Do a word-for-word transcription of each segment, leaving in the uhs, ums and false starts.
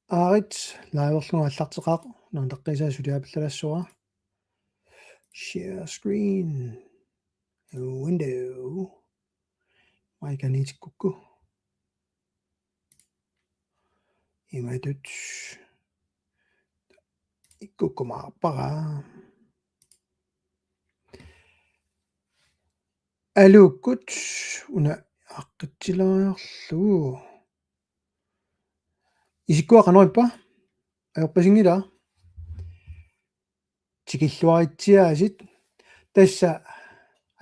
Aarit, liverlunga aallarteqaaq, nuannaqqissaa suliaapallalaassuara. Share screen. Window. Maikaniitikkukku. Imatut. Ikkukkumaarpara. Aluukkut una aqqitsilaarlugu. Isikkua qanoq ippa? Ajorpasinngilaa. Tikilluaritsiaasiit tassa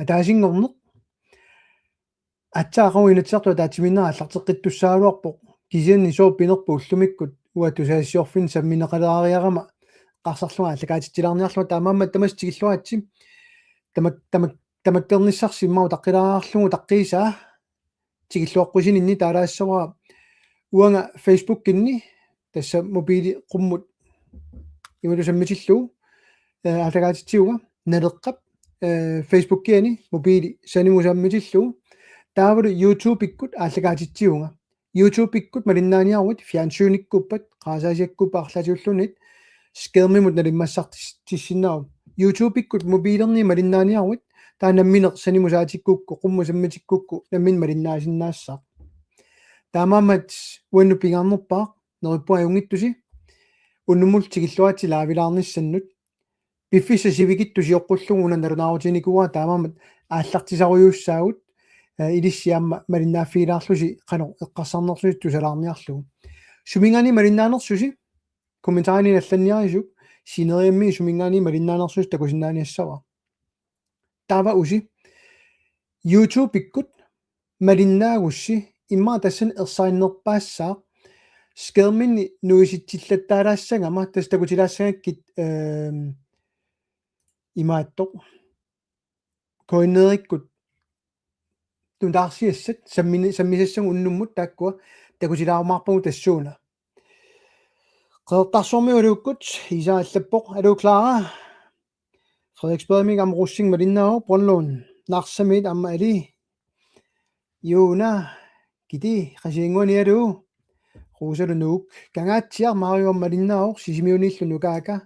ataasinngorneq. Aatsaat aqagu Inatsisartut ataatsimiinnerat aallarteqqittussaagaluarpoq. Kisianni sooq pinerpoq ullumikkut uanga tusagassiorfinni sammineqaleriarama eqqarsarlunga aallakaatitsilaarniarlunga, taamaammat tamassi tikilluaritsi. Tamak-, tamak-, tamakkernissarsi immaqa utaqqilaarlugu utaqqiisaa. Tikilluaqqusininni taalaassavara uanga Facebookinni tassa mobili qummut imatut sammitillugu, eh, aallakaatitsivunga Naleqqap, eh, Facebookiani mobili sanimut sammitillugu. Taavalu YouTubeikkut aallakaatitsivunga. YouTubeikkut malinnaaniaruit fjernsynikkuuppat, qarasaasiakkuuppat arlaatiulluunniit skærmimut nalimmassartissinnaavoq. YouTubeikkut mobilinni malinnaaniaruit, taava nammineq sanimut saatikkukku, qummut sammitikkukku, nammineq malinnaasinnaassaaq. Taamaammat uannut pingaarnerpaaq, neriuppunga ajunngitsusi, unnummut tikilluaritsi live-ilaarnissannut, piffissaq sivikitsoq sioqqullugu una nalunaarutiginikuuara, taamaammat aallartisarujuussaagut, eh, ilissi aamma malinnaaffigilaarlusi qanoq eqqarsarnerlusi tusalaarniarlugu. Suminngaanniit malinnaanersusi, kommentarini allanniarisuk, sineriammi suminngaanniit malinnaanersusi takusinnaaniassavara. Taava usi. YouTubeikkut malinnaagussi immaqa tassani ersarinnerpaassaaq skærmini nuisitsillattaalaassagama tassa takutilaassagakkit, ehm, imaattoq. K N R-ikkut nutaarsiassat sammini-, sammisassagut unnummut taakkua takutilaarumaarpagut tassuuna. Qeqertarsuarmiut aluukkut Isa allappoq: Aluu Clara. Frederiksbergimit aamma Rosing malinnaavoq, Brønlund Narsamiit aamma Ali. Juna Kiti Qasigiannguani aluu. Rosalu Nuuk. Kangaatsiaq Mario malinnaavoq, Sisimiuniillu Nukaaka.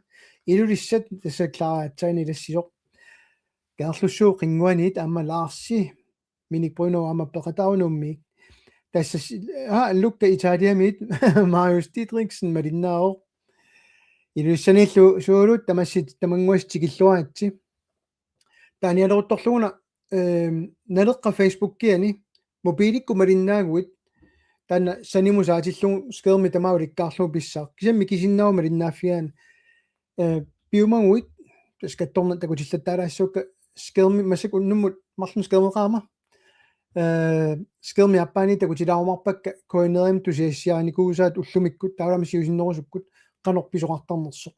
Ilulissat tassa Clara aatsaat ilassisoq. Kangerlussuup Qinnguaniit aamma Larsi. Minik Bruno aamma peqataarunummik. Tassa s-, aa, Lukka Italiamiit Marius Didriksen malinnaavoq. Ilulissaniillu suulut tamassi tamannguassi tikilluaritsi. Taanialeruttorluguna, ehm, Naleqqap Facebookiani mobilikkut malinnaaguit taanna sanimut saatillugu skærmi tamaat ulikkaarlugu pissaaq. Kisammi kisinnaava malinnaaffigaanni, eh, piumaguit, tassa kattorneq takutillattaalaassavakka skærmi massakkut unnummut marlunnik skærmeqarama. Eh, skærmi aappaani takutilaarumaarpakka K N R-imi tusagassiarinikuusaat ullumikkut, taavalu aamma siusinnerusukkut qanoq pisoqartarnersoq.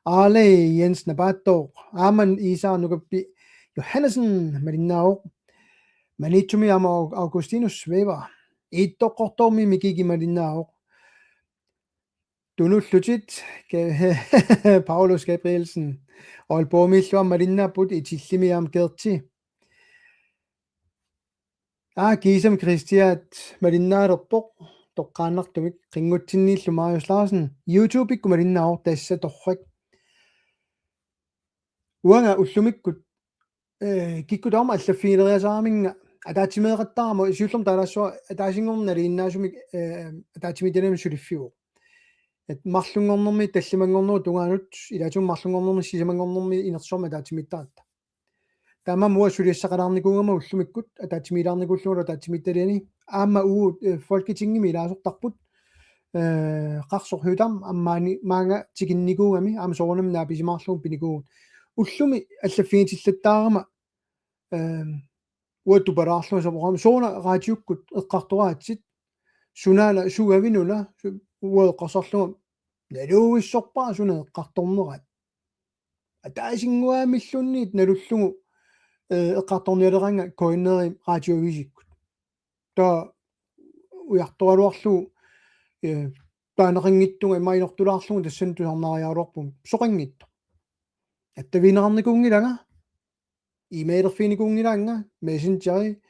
Aale Jens Napaatooq, aamma Iisaaq Nukappi Johannessen malinnaavoq. Maniitsumi aamma Au-, Augustinus Weber. Ittoqqortoormi Mikiki malinnaavoq. Tunullutit, Ke-, Paulus Gabrielsen. Aalborgimiillu aamma malinnaapput, Itillimi aamma Gerti. Aa, kiisami Kristiaat malinnaalerpoq, toqqaannartumik, Qinngutsinniillu Marius Larsen. YouTubeikkut malinnaavoq tassa torrak. Uanga ullumikkut, eh, kikkut tamarmik allaffigileriasaramigit ataatsimeeqattaarama, siullermik taalaassavara ataasinngorneq nalinginnaasumik, eh, ataatsimiititaliami suliffivoq. Et marlunngornermi tallimanngornerup tungaanut, ilaatigut marlunngornermi sisamanngornermi inersuarmi ataatsimiittaratta. Taamaammat uanga suliassaqalaarnikuugama ullumikkut, ataatsimiilaarnikuullugu ataatsimiititaliani, aamma uagut, eh, Folketingimi ilaasortarput, eh, Qarsoq Høegh-Dam aamma maani maanga tikinnikuugami, aamma soorunami naapisimaarlugu pinikuuvugut. Ullumi allaffigitillattaarama, ehm, uanga tupalaarlunga sapoqarama, sooruna raatiukkut eqqartoraatsit, sunaana sugavinuna, su-, uanga eqqarsarlunga, naluvissorpara suna eqqartorneraat. Ataasinnguamilluunniit nalullugu, eh, eqqartornialeraanga K N R-ip raatiuaviisikkut. Taava ujartoraluarlugu, eh, taaneqanngitsunga immaqa inortulaarlugu tassani tusarnaariaraluarpunga. Soqanngitsoq. Attavigineqarnikuunngilaanga, e-mailerfiginikuunngilaanga, Messengeri,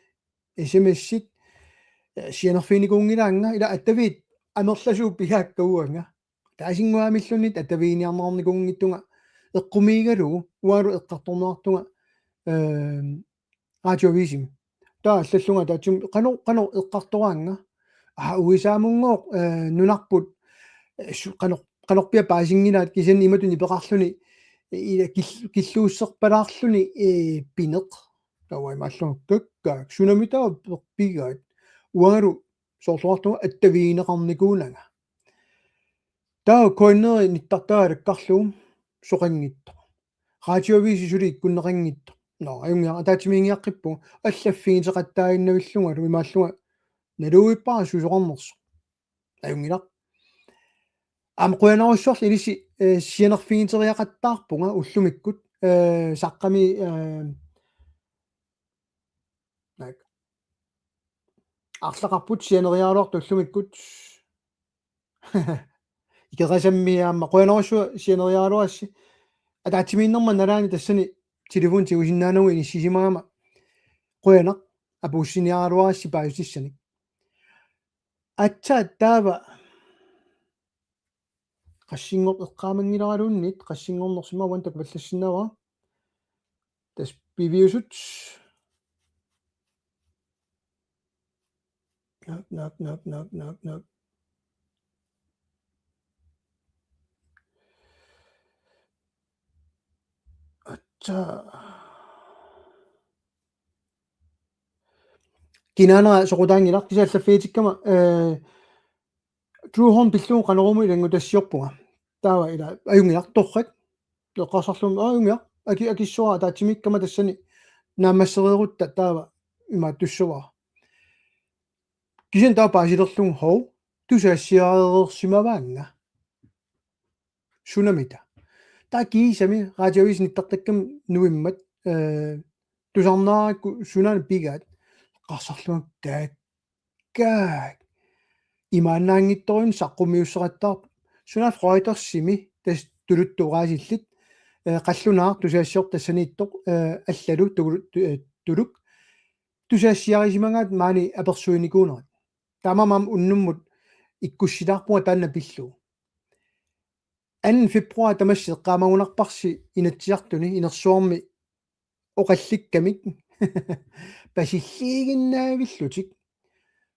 S M S-it, eh, sianerfiginikuunngilaanga, ila attaviit amerlasuut pigaakka uanga. Taasinnguamilluunniit attaviiniarneqarnikuunngitsunga eqqumiigalugu uangalu eqqartorneqartunga, ehm, radioavisimi. Taava allallunga taassuma qanoq, qanoq eqqartoraannga. Aa, U S A-munngooq, eh, nunarput, eh, su-, qanoq, qanorpiaq paasinngilaat kisianni imatut nipeqarluni, eh, ila kil-, killuusserpalaarluni, eh, pineq. Taava imaallunga kakkaak, sunami taava pigaat. Uangalu soorluartunga attavigineqarnikuunanga. Taava K N R-i nittartagaalakkarlugu soqanngitsoq. Radioavisi suli ikkunneqanngitsoq. Nå, ajunngilaq, ataatsimiigiaqqippugut, allaffigineqattaaginnavillungalu imaallunga naluvippara susoqarnersoq. Ajunngilaq. Aamma qujanarujussuarlu ilissi, eh, sianerfigiteriaqattaarpunga ullumikkut, eh, saqqami, eh, naak. Arlaqarput sianeriaraluartoq ullumikkut. Ikerasammi aamma qujanarsuaq sianeriaraluarassi. Ataatsimiinnerma nalaani tassani telefoni tigusinnaanagu inissisimagama. Qujanaq apuussiniaraluarassi paasitissanik. Aatsaat taava qassinngorneq eqqaamanngilaaraluunniit, qassinngornersimavan takuallassinnaavara. Tassa piviusut. Naak, naak, naak, naak, naak, naak. Aatsaat. Kinaana soqutaanngilaq kisianni allaffigitikkama, eh, Drew Horn pillugu Qanorooq-mut ilanngutassiorpunga. Taava ila ajunngilaq torrak. Eqqarsarlunga, aa, ajunngilaq. Aki-, akissavara ataatsimiikkama tassani naammassereerutta taava imaattussavara. Kisianni taava paasilerlugu hov, tusagassiareersimavaannga. Sunamita. Taava kiisami radioavisi nittartakkami nuimmat, eh, tusarnaarakku sunaana pigaat. Eqqarsarlunga kakkaak. Imaannaanngitsorujummik saqqummiussaqattaarpoq. Sunaaffa Reutersimi tassa tuluttut oqaasillit, eh, qallunaaq tusagassiortut tassaniittoq, eh, allalu tugulu-, tu-, eh, tuluk. Tusagassiarisimagaat maani apersuinikuunerat. Taamaammat unnummut ikkussilaarpunga taanna pillugu. Anden februar tamassi eqqaamagunarparsi Inatsisartuni inersuarmi oqallikkamik pasilliiginnavillugit.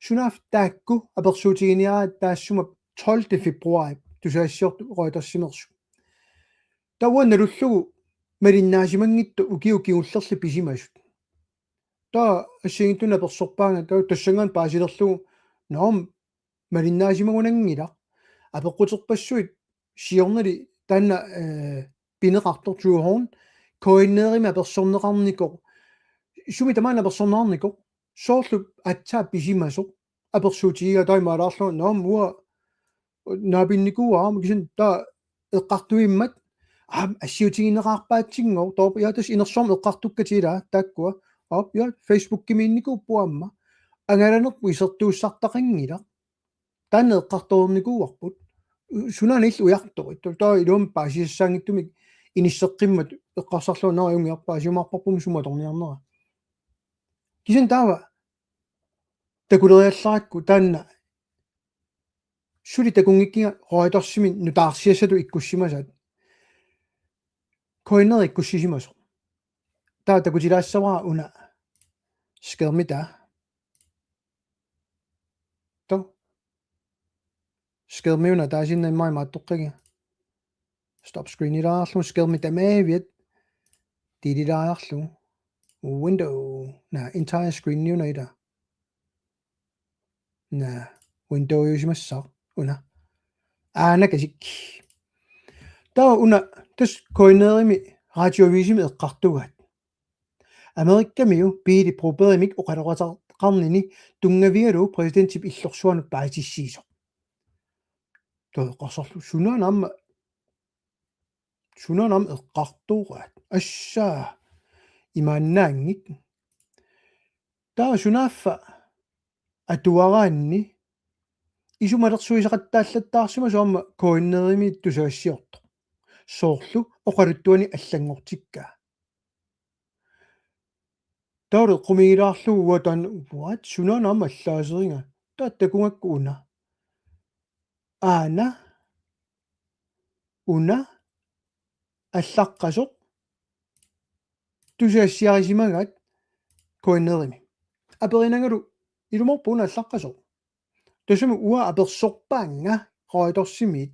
Sunaaffa taakku apersuutiginiaraat taassuma tolvte februar tusagassiortut Reutersimeersut. Taava nalullugu malinnaasimanngittut ukiut kingullerni pisimasut. Taava assigiinngitsunik apersorpaanga taava tassanngaannaq paasilerlugu, naamik, malinnaasimagunanngilaq. Apeqquterpassuit siornali taanna, eh, pineqartoq Drew Horn, K N R-imi apersorneqarnikoq. Sumi tamaana apersorneqarnikoq. Soorlu aatsaat pisimasoq. Apersuutigigaa taava imaalaarlunga, naamik, uanga naapinnikuuara, kisianni taava eqqartuimmat, aamma assiutigineqarpaatsinngooq, toorp-, ja, tassa inersuarmi eqqartukkatit ilaa, taakkua, aap, ja, Facebookimiinnikuupput aamma. Angalanerput isertuussartaqanngilaq. Taanna eqqartoreernikuuarput. Sunaana illit ujartorit. Taava iluamik paasisassaanngitsumik inisseqqimmat eqqarsarlunga, naamik, ajunngilaq, paasiumaarparput sumut atorniarnera. Kisianni taava takuleriallarakku taanna suli takunngikkiga Reutersimi nutaarsiassatut ikkussimasaat. K N R ikkussisimasoq. Taava takutilaassavara una skærmi taava. Taava. Skærmi una taasinnaq immaqa imaattoqqagiga. Stop screen ilaarlugu skærmi tamaaviat. Deleteeriarlugu. Window. Naa, entire screen una ila. Naa, Windows-iusimassaaq una. Aanakasik. Taava una, tassa K N R-imi radioavisimi eqqartugaat. Amerikamiu Pele Brobergimik oqaloqateqarnini tunngavigalugu præsidentip illorsuanut paasissiisoq. Taava eqqarsarlugu sunaana aamma, sunaana aamma eqqartoraat. Assaa, imaannaanngik. Taava sunaaffa atuaraanni isumalersuisaqattaallattaarsimasoq aamma K N R-imi tusagassiortoq. Soorlu oqaluttuani allanngortikkaa. Taava eqqumiigilaarlugu uanga taanna, what? Sunaana aamma allaaseriga. Taava takugakku una. Aana. una allaqqasoq tusagassiarisimagaat KNR-imi. Aperinangalu ilumoorpoq una allaqqasoq. Tassami uanga apersorpaannga Reutersimiit.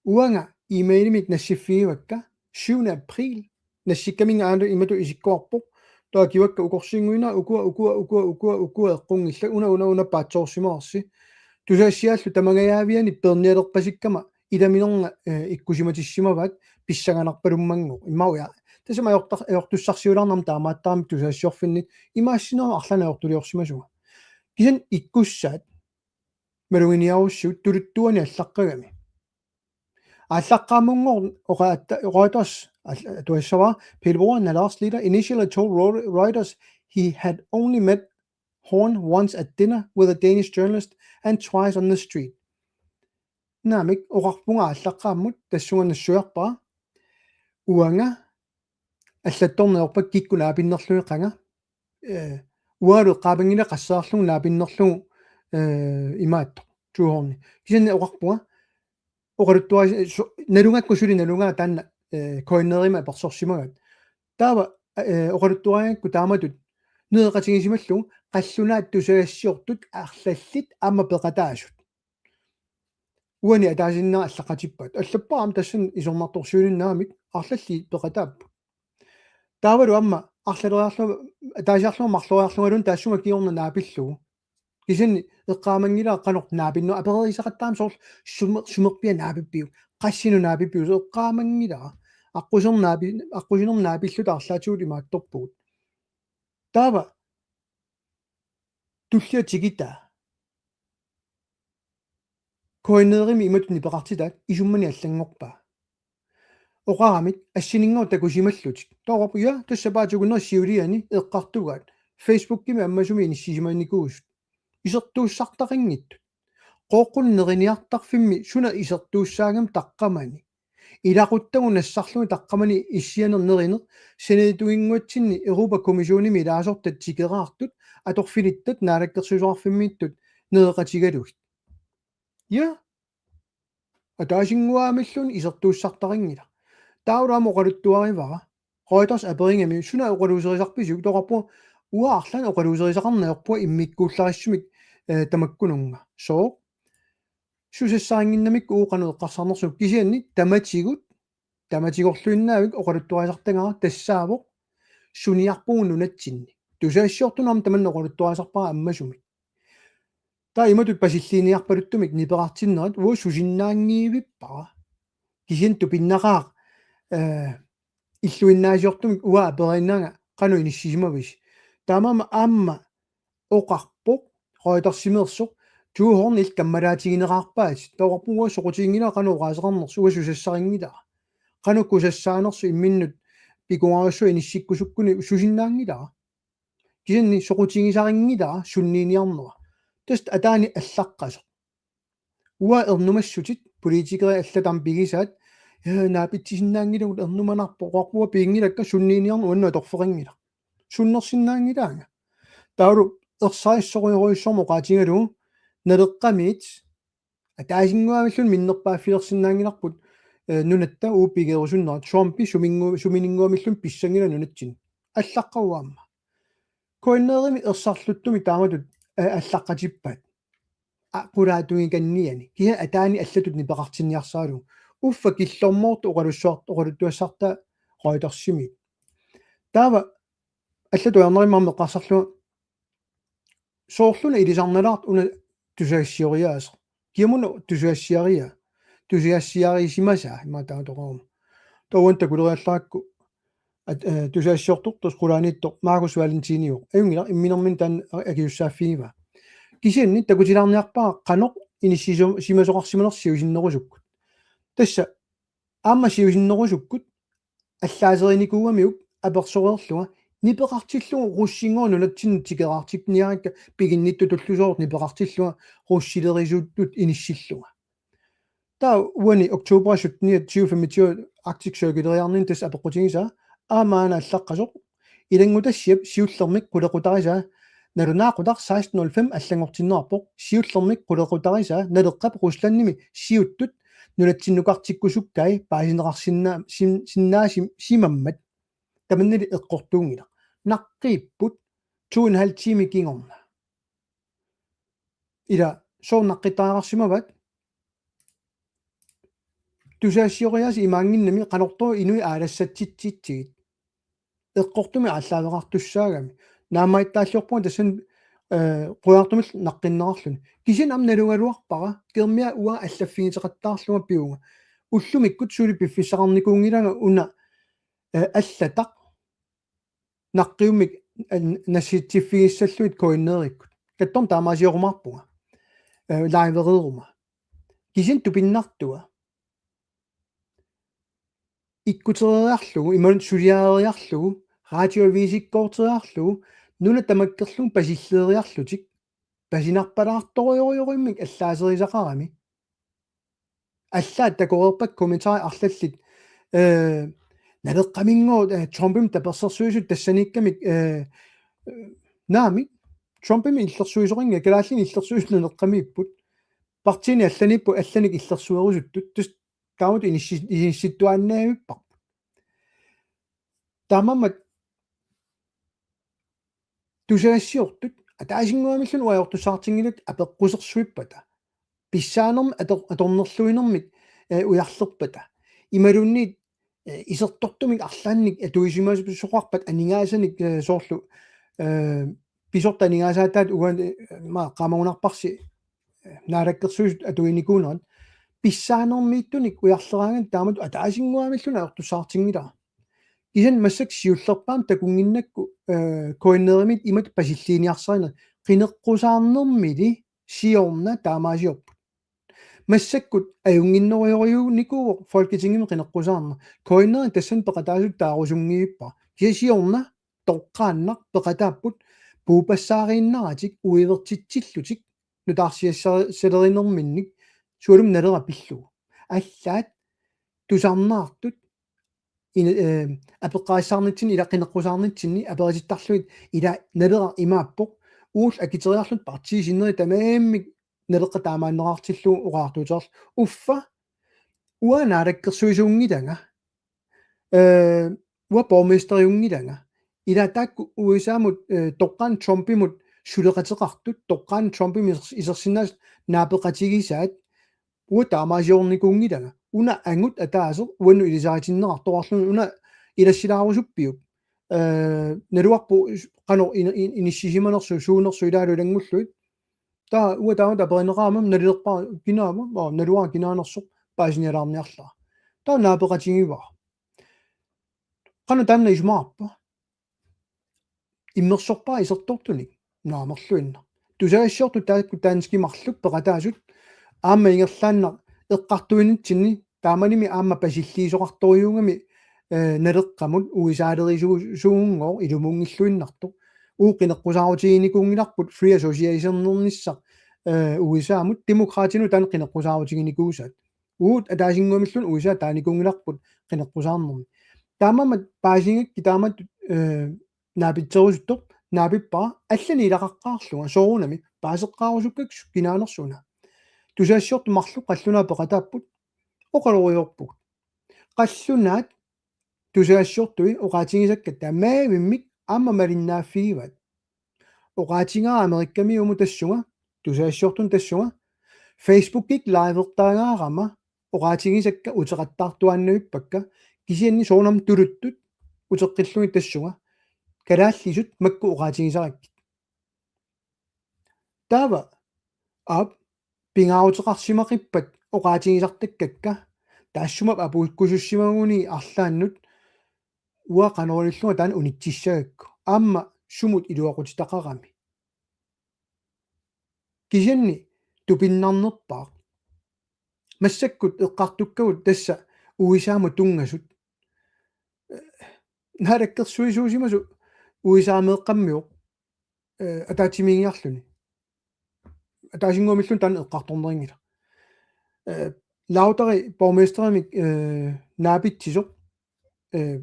Uanga e-mailimik nassiffigivakka syvende april. Nassikkaminnga aana imatut isikkoqarpoq. Taava kivakka ukorsiinnguinera ukua, ukua, ukua, ukua, ukua eqqunngillat. Una, una, una paatsoorsimavarsi. Tusagassiaallu tamangajaaviani peernialerpasikkama ilaminerna, eh, ikkusimatissimavaat pissanganarpalummanngooq. Immaqa uja. Tassami ajortar-, ajortussarsiulaarnarmi taamaattarami tusagassiorfinni imaassineq arlaannik ajortuliorsimasunga. Kisianni ikkussaat maluginiarussiuk tuluttuani allaqqagami. Aallaqqaamunngooq oqaatta-, oqaatas all-, atuassavara Pilbroa Nalaarslita initially told Ro-, Reuters he had only met Horn once at dinner with a Danish journalist and twice on the street. Naamik, oqarpunga aallaqqaammut tassunga nassuiarpara. Uanga allattorneq ajorpara kikkut naapinnerlugit qanga. Eh, uangalu eqqaamanngilaq qasseerlugu naapinnerlugu, eh, imaattoq Thyborøn. Kisianni oqarpunga oqaluttuaris-, su-, nalugakku suli nalugakku taanna, eh, KNR-imi apersorsimagaat. Taava, eh, oqaluttuarigakku taamatut nereqatigisimallugu qallunaat tusagassiortut arlallit aamma peqataasut. Uani ataasiinnaq allaqqatippaat. Allappara aamma tassani isornartorsiuinnarmik arlallit peqataapput. Taavalu aamma arlaleriarlu-, ataasiarlunga marloriarlungaluunniit taassuma kingorna naapillugu. Kisianni eqqaamanngilaq qanoq naapinneq apererisaqattaarami soorlu sumer-, sumerpiaq naapippiuk, qassinik naapippiuk, eqqaamanngilara. Aqqusinermi naapi-, aqqusinermi naapilluta arlaatigut imaattorpugut. Taava tullia tikitaa. KNR-imi imatut nipeqartitaat isummani allanngorpaa. Oqaramik assininngooq takusimallutik. Taava oqarpoq, ja, tassa sapaatip akunneri siuliani eqqartugaat. Facebookimi ammasumi inissisimanikuusut. Isertuussartaqanngitsut. Qooqqunut neriniartarfimmi suna isertuussaagami taqqamani. Ilaquttagut nassarlugit taqqamani issianeq nerineq, saniatigut Europa-Kommissionimi ilaasortat tikeraartut, atorfilittat naalakkersuisoqarfimmiittut nereqatigalugit. Ja. Ataasinnguamilluunniit isertuussartaqanngilaq. Taavalu aamma oqaluttuarivara. Reuters aperigami suna oqaluuserisarpisiuk, taava oqarpunga uanga arlaannik oqaluuserisaqarneq ajorpunga immikkuullarissumik, eh, tamakkununnga. Sooq? Susassarinnginnamikku uagut qanoq eqqarsarnersugut kisianni tamatigut, tamatigorluinnaavik oqaluttuarisartagara tassaavoq suniarpugut nunatsinni. Tusagassiortunut aamma tamanna oqaluttuarisarpara ammasumik. Taava imatut pasilliiniarpaluttumik nipeqartinnerat uagut susinnaanngivippara. Kisianni tupinnaqaaq, eh, illuinnaasiortumik uanga aperiinnanga qanoq inissisimavisi. Taamaammat aamma oqarpoq Reutersimeersoq Thyborøn illit kammalaatigineqarpaat. Taava oqarpunga uanga soqutiginngilara qanoq oqaaseqarnersoq, uanga susassarinngilara. Qanoq kusassaanersut imminnut pikungaarsuaq inissikkusukkuni susinnaanngilara. Kisianni soqutigisarinngilara sunniiniarnera. Tassa ataani allaqqasoq. Uanga ernumassutit politikerit allat aamma pigisaat, eh, naapitsisinnaanngilagut ernumanarpoq, oqarpunga piginngilakka sunniiniarneq uannut atorfeqanngilaq. Sunnersinnaanngilaanga. Taavalu ersarissorujorujussuarmik oqaatigalugu Naleqqamiit ataasinnguamilluunniit minnerpaaffilersinnaanngilarput, eh, nunatta uagut pigerusunnerat, Trumpi suminngu-, sumininnguamilluunniit pissanngilaq nunatsinni. Allaqqavoq aamma. KNR-imi ersarluttumik taamatut, eh, allaqqatippaat. Aa, qulaatugikanniani. Kisianni ataani allatut nipeqartinniarsaralugu. Uffa killormoortoq oqalussuart-, oqaluttuassartaa Reutersimiit. Taava allatut ajornaruma aamma eqqarsarlunga soorluna ilisarnalaartoq una tusagassioriaaseq. Kiamuna tusagassiariaa? Tusagassiarisimasaa, imaattoq toqoruma. Taava uani takuleriallarakku, at, eh, tusagassiortortoq qulaaniittoq Marcus Valentiniuvoq. Ajunngilaq, imminermini taanna a-, akisussaaffigivaat. Kisianni takutilaarniarpara qanoq inissisimasoqarsimanersoq siusinnerusukkut. Tassa aamma siusinnerusukkut allaaserinikuugamiuk apersoreerlunga nipeqartillugu russinngooq nunatsinnut tikeraartinniarikka piginnittutullusooq nipeqartillunga russilerisuttut inissillunga. Taava uani oktober sytten tyve femogtyve Arctic Circle-eriarninni tassa apeqqutigisaa aamma una allaqqasoq. Ilanngutassiap siullermik qulequtarisaa nalunaaqutaq seksten nul fem allanngortinneqarpoq, siullermik qulequtarisaa Naleqqap Ruslandimi siuttut nunatsinnukartikkusukkai paasineqarsinna-, sin-, sinnaasim-, simammat. Tamannali eqqortuunngilaq. Naqqiipput to en halv time kingorna. Ila, sooq naqqittariaqarsimavaat? Tusagassioriaaseq imaanngimmat qanortoq inuit aalassatsitsitsigit. Eqqortumik aallaaveqartussaagami. Naammagittaalliorpunga tassani, eh, qujartumik naqqinneqarluni. Kisianni aamma nalugaluarpara, Kimmia uanga allaffigiteqattaarlunga pivunga. Ullumikkut suli piffissaqarnikuunngilanga una, eh, allataq naqqiummik, eh, nassitsiffigissallugit KNR-ikkut. Kattorn taamaasiorumaarpunga. Eh, livereeruma. Kisianni tupinnartua. Ikkutereeriarlugu, imaluunniit suliareeriarlugu, radioavisikkoorteriarlugu, nuna tamakkerlugu pasilleeriarlutik, pasinarpalaartorujorujorujummik allaaserisaqarami. Allaat takoreerpakka kommentarit arlallit, eh, Naleqqaminngooq, eh, Trumpimik tapersersuisut tassaniikkamik, eh, eh, naamik, Trumpimik illersuisoqanngilaq, kalaallinik illersuisut Naleqqamiipput. Partiini allaniipput, allanik illersuerusuttut. Tassa taamatut inissi-, inissittuaannavipparput. Taamaammat tusagassiortut ataasinnguamilluunniit uagut ajortussaartinngilagut apeqqusersuippata. Pissaanermik ator-, atornerluinermik, eh, ujarlerpata. Imaluunniit, eh, isertortumik arlaannik atuisimasoqarpat aningaasanik, eh, soorlu, eh, pisortat aningaasaataat uani, eh, ma-, qaamagunarparsi, eh, naalakkersuisut atuinikuunerat. Pissaanermiittunik ujarleraangat taamatut ataasinnguamilluunniit ajortussaartinngilara. Kisianni massakkut siullerpaamik takunnginnakku, eh, KNR-imiit imatut pasilliiniarsarineq qineqqusaarnermili siorna taamaasiorput. Massakkut ajunnginnerujorujuunikuuvoq Folketingimi qineqqusaarneq. KNR-i tassani peqataasutut taarusunngivippara. Kisianni siorna toqqaannaq peqataapput puupassaariinnaratik uivertitsillutik nutaarsiassalerinerminnik sualummik Naleraq pillugu. Allaat tusarnaartut ina-, eh, apeqqarissaarnitsinni ila qineqqusaarnitsinni aperitittarlugit ila Naleraq imaappoq uullu akiteriarlutik partiit sinneri tamarmik Naleqqap taamaanneqartillugu oqaatigilerlugu uffa uanga naalakkersuisuunngilanga. Eh, uanga borgmesteriunngilanga. Ila taakku U S A-mut, eh, toqqaannaq Trumpimut suleqateqartut, toqqaannaq Trumpimut iser-, isersinnaasut naapeqatigisaat, uanga taamaasiornikuunngilanga. Una angut ataaseq uannut ilisaritinneqartoq oqarluni una ilassilaarusuppiuk. Eh, naluarput qanoq in-, in-, inissisimanersoq suunersoq ilaalu ilanngullugit. Taava uanga taamatut aperineqarama nalilerpara kinaava, aa, naluara kinaanersoq paasinialaarniarlara. Taava naapeqatigivara. Qanoq taanna isumaqarpa? Immersorpara isertortunik? Naamerluinnaq. Tusagassiortut taakku danskit marluk peqataasut aamma ingerlaannaq eqqartuinitsinni taamanimi aamma pasilliisoqartorujuugami, eh, Naleqqamut U S A-lerisuugunngooq ilumuunngilluinnartoq. Uagut qineqqusaarutiginikuunngilarput free association-ernissaq, eh, U S A-mut, Demokraatinut taanna qineqqusaarutiginikuusaat. Uagut ataasinnguamilluunniit U S A taanikuunngilarput qineqqusaarnermi. Taamaammat paasigakkit taamatut, eh, naapitserusuttoq naapippara allanik ilaqaqqaarlunga soorunami paaseqqaarusukkakku kinaanersoq una. Tusagassiortut marluk qallunaat peqataapput oqalorujoorpugut. Qallunaat tusagassiortui oqaatigisakka tamaavimmik aamma malinnaaffigivaat. Oqaatigaara Amerikkamiumut tassunga, tusagassiortunut tassunga, Facebookikkut livertagaarama oqaatigisakka uteqattaartuaannavippakka, kisianni soorunami tuluttut uteqqillugit tassunga, kalaallisut makku oqaatigisarakkit. Taava aap pingaaruteqarsimaqippat oqaatigisartakkakka, taassuma apuukkusussimaguni arlaannut uanga qanoq ilillunga taanna unitsissagakku. Aamma sumut iluaqutitaqarami. Kisianni tupinnarnerpaaq. Massakkut eqqartukkagut tassa U S A-mut tunngasut. Naalakkersuisuusimasoq U S A-meeqqammivoq, eh, ataatsimiigiarluni. Ataasinnguamilluunniit taanna eqqartornerinngilaq. Eh, Lauteri borgmesterimik, eh, naapitsisoq, eh,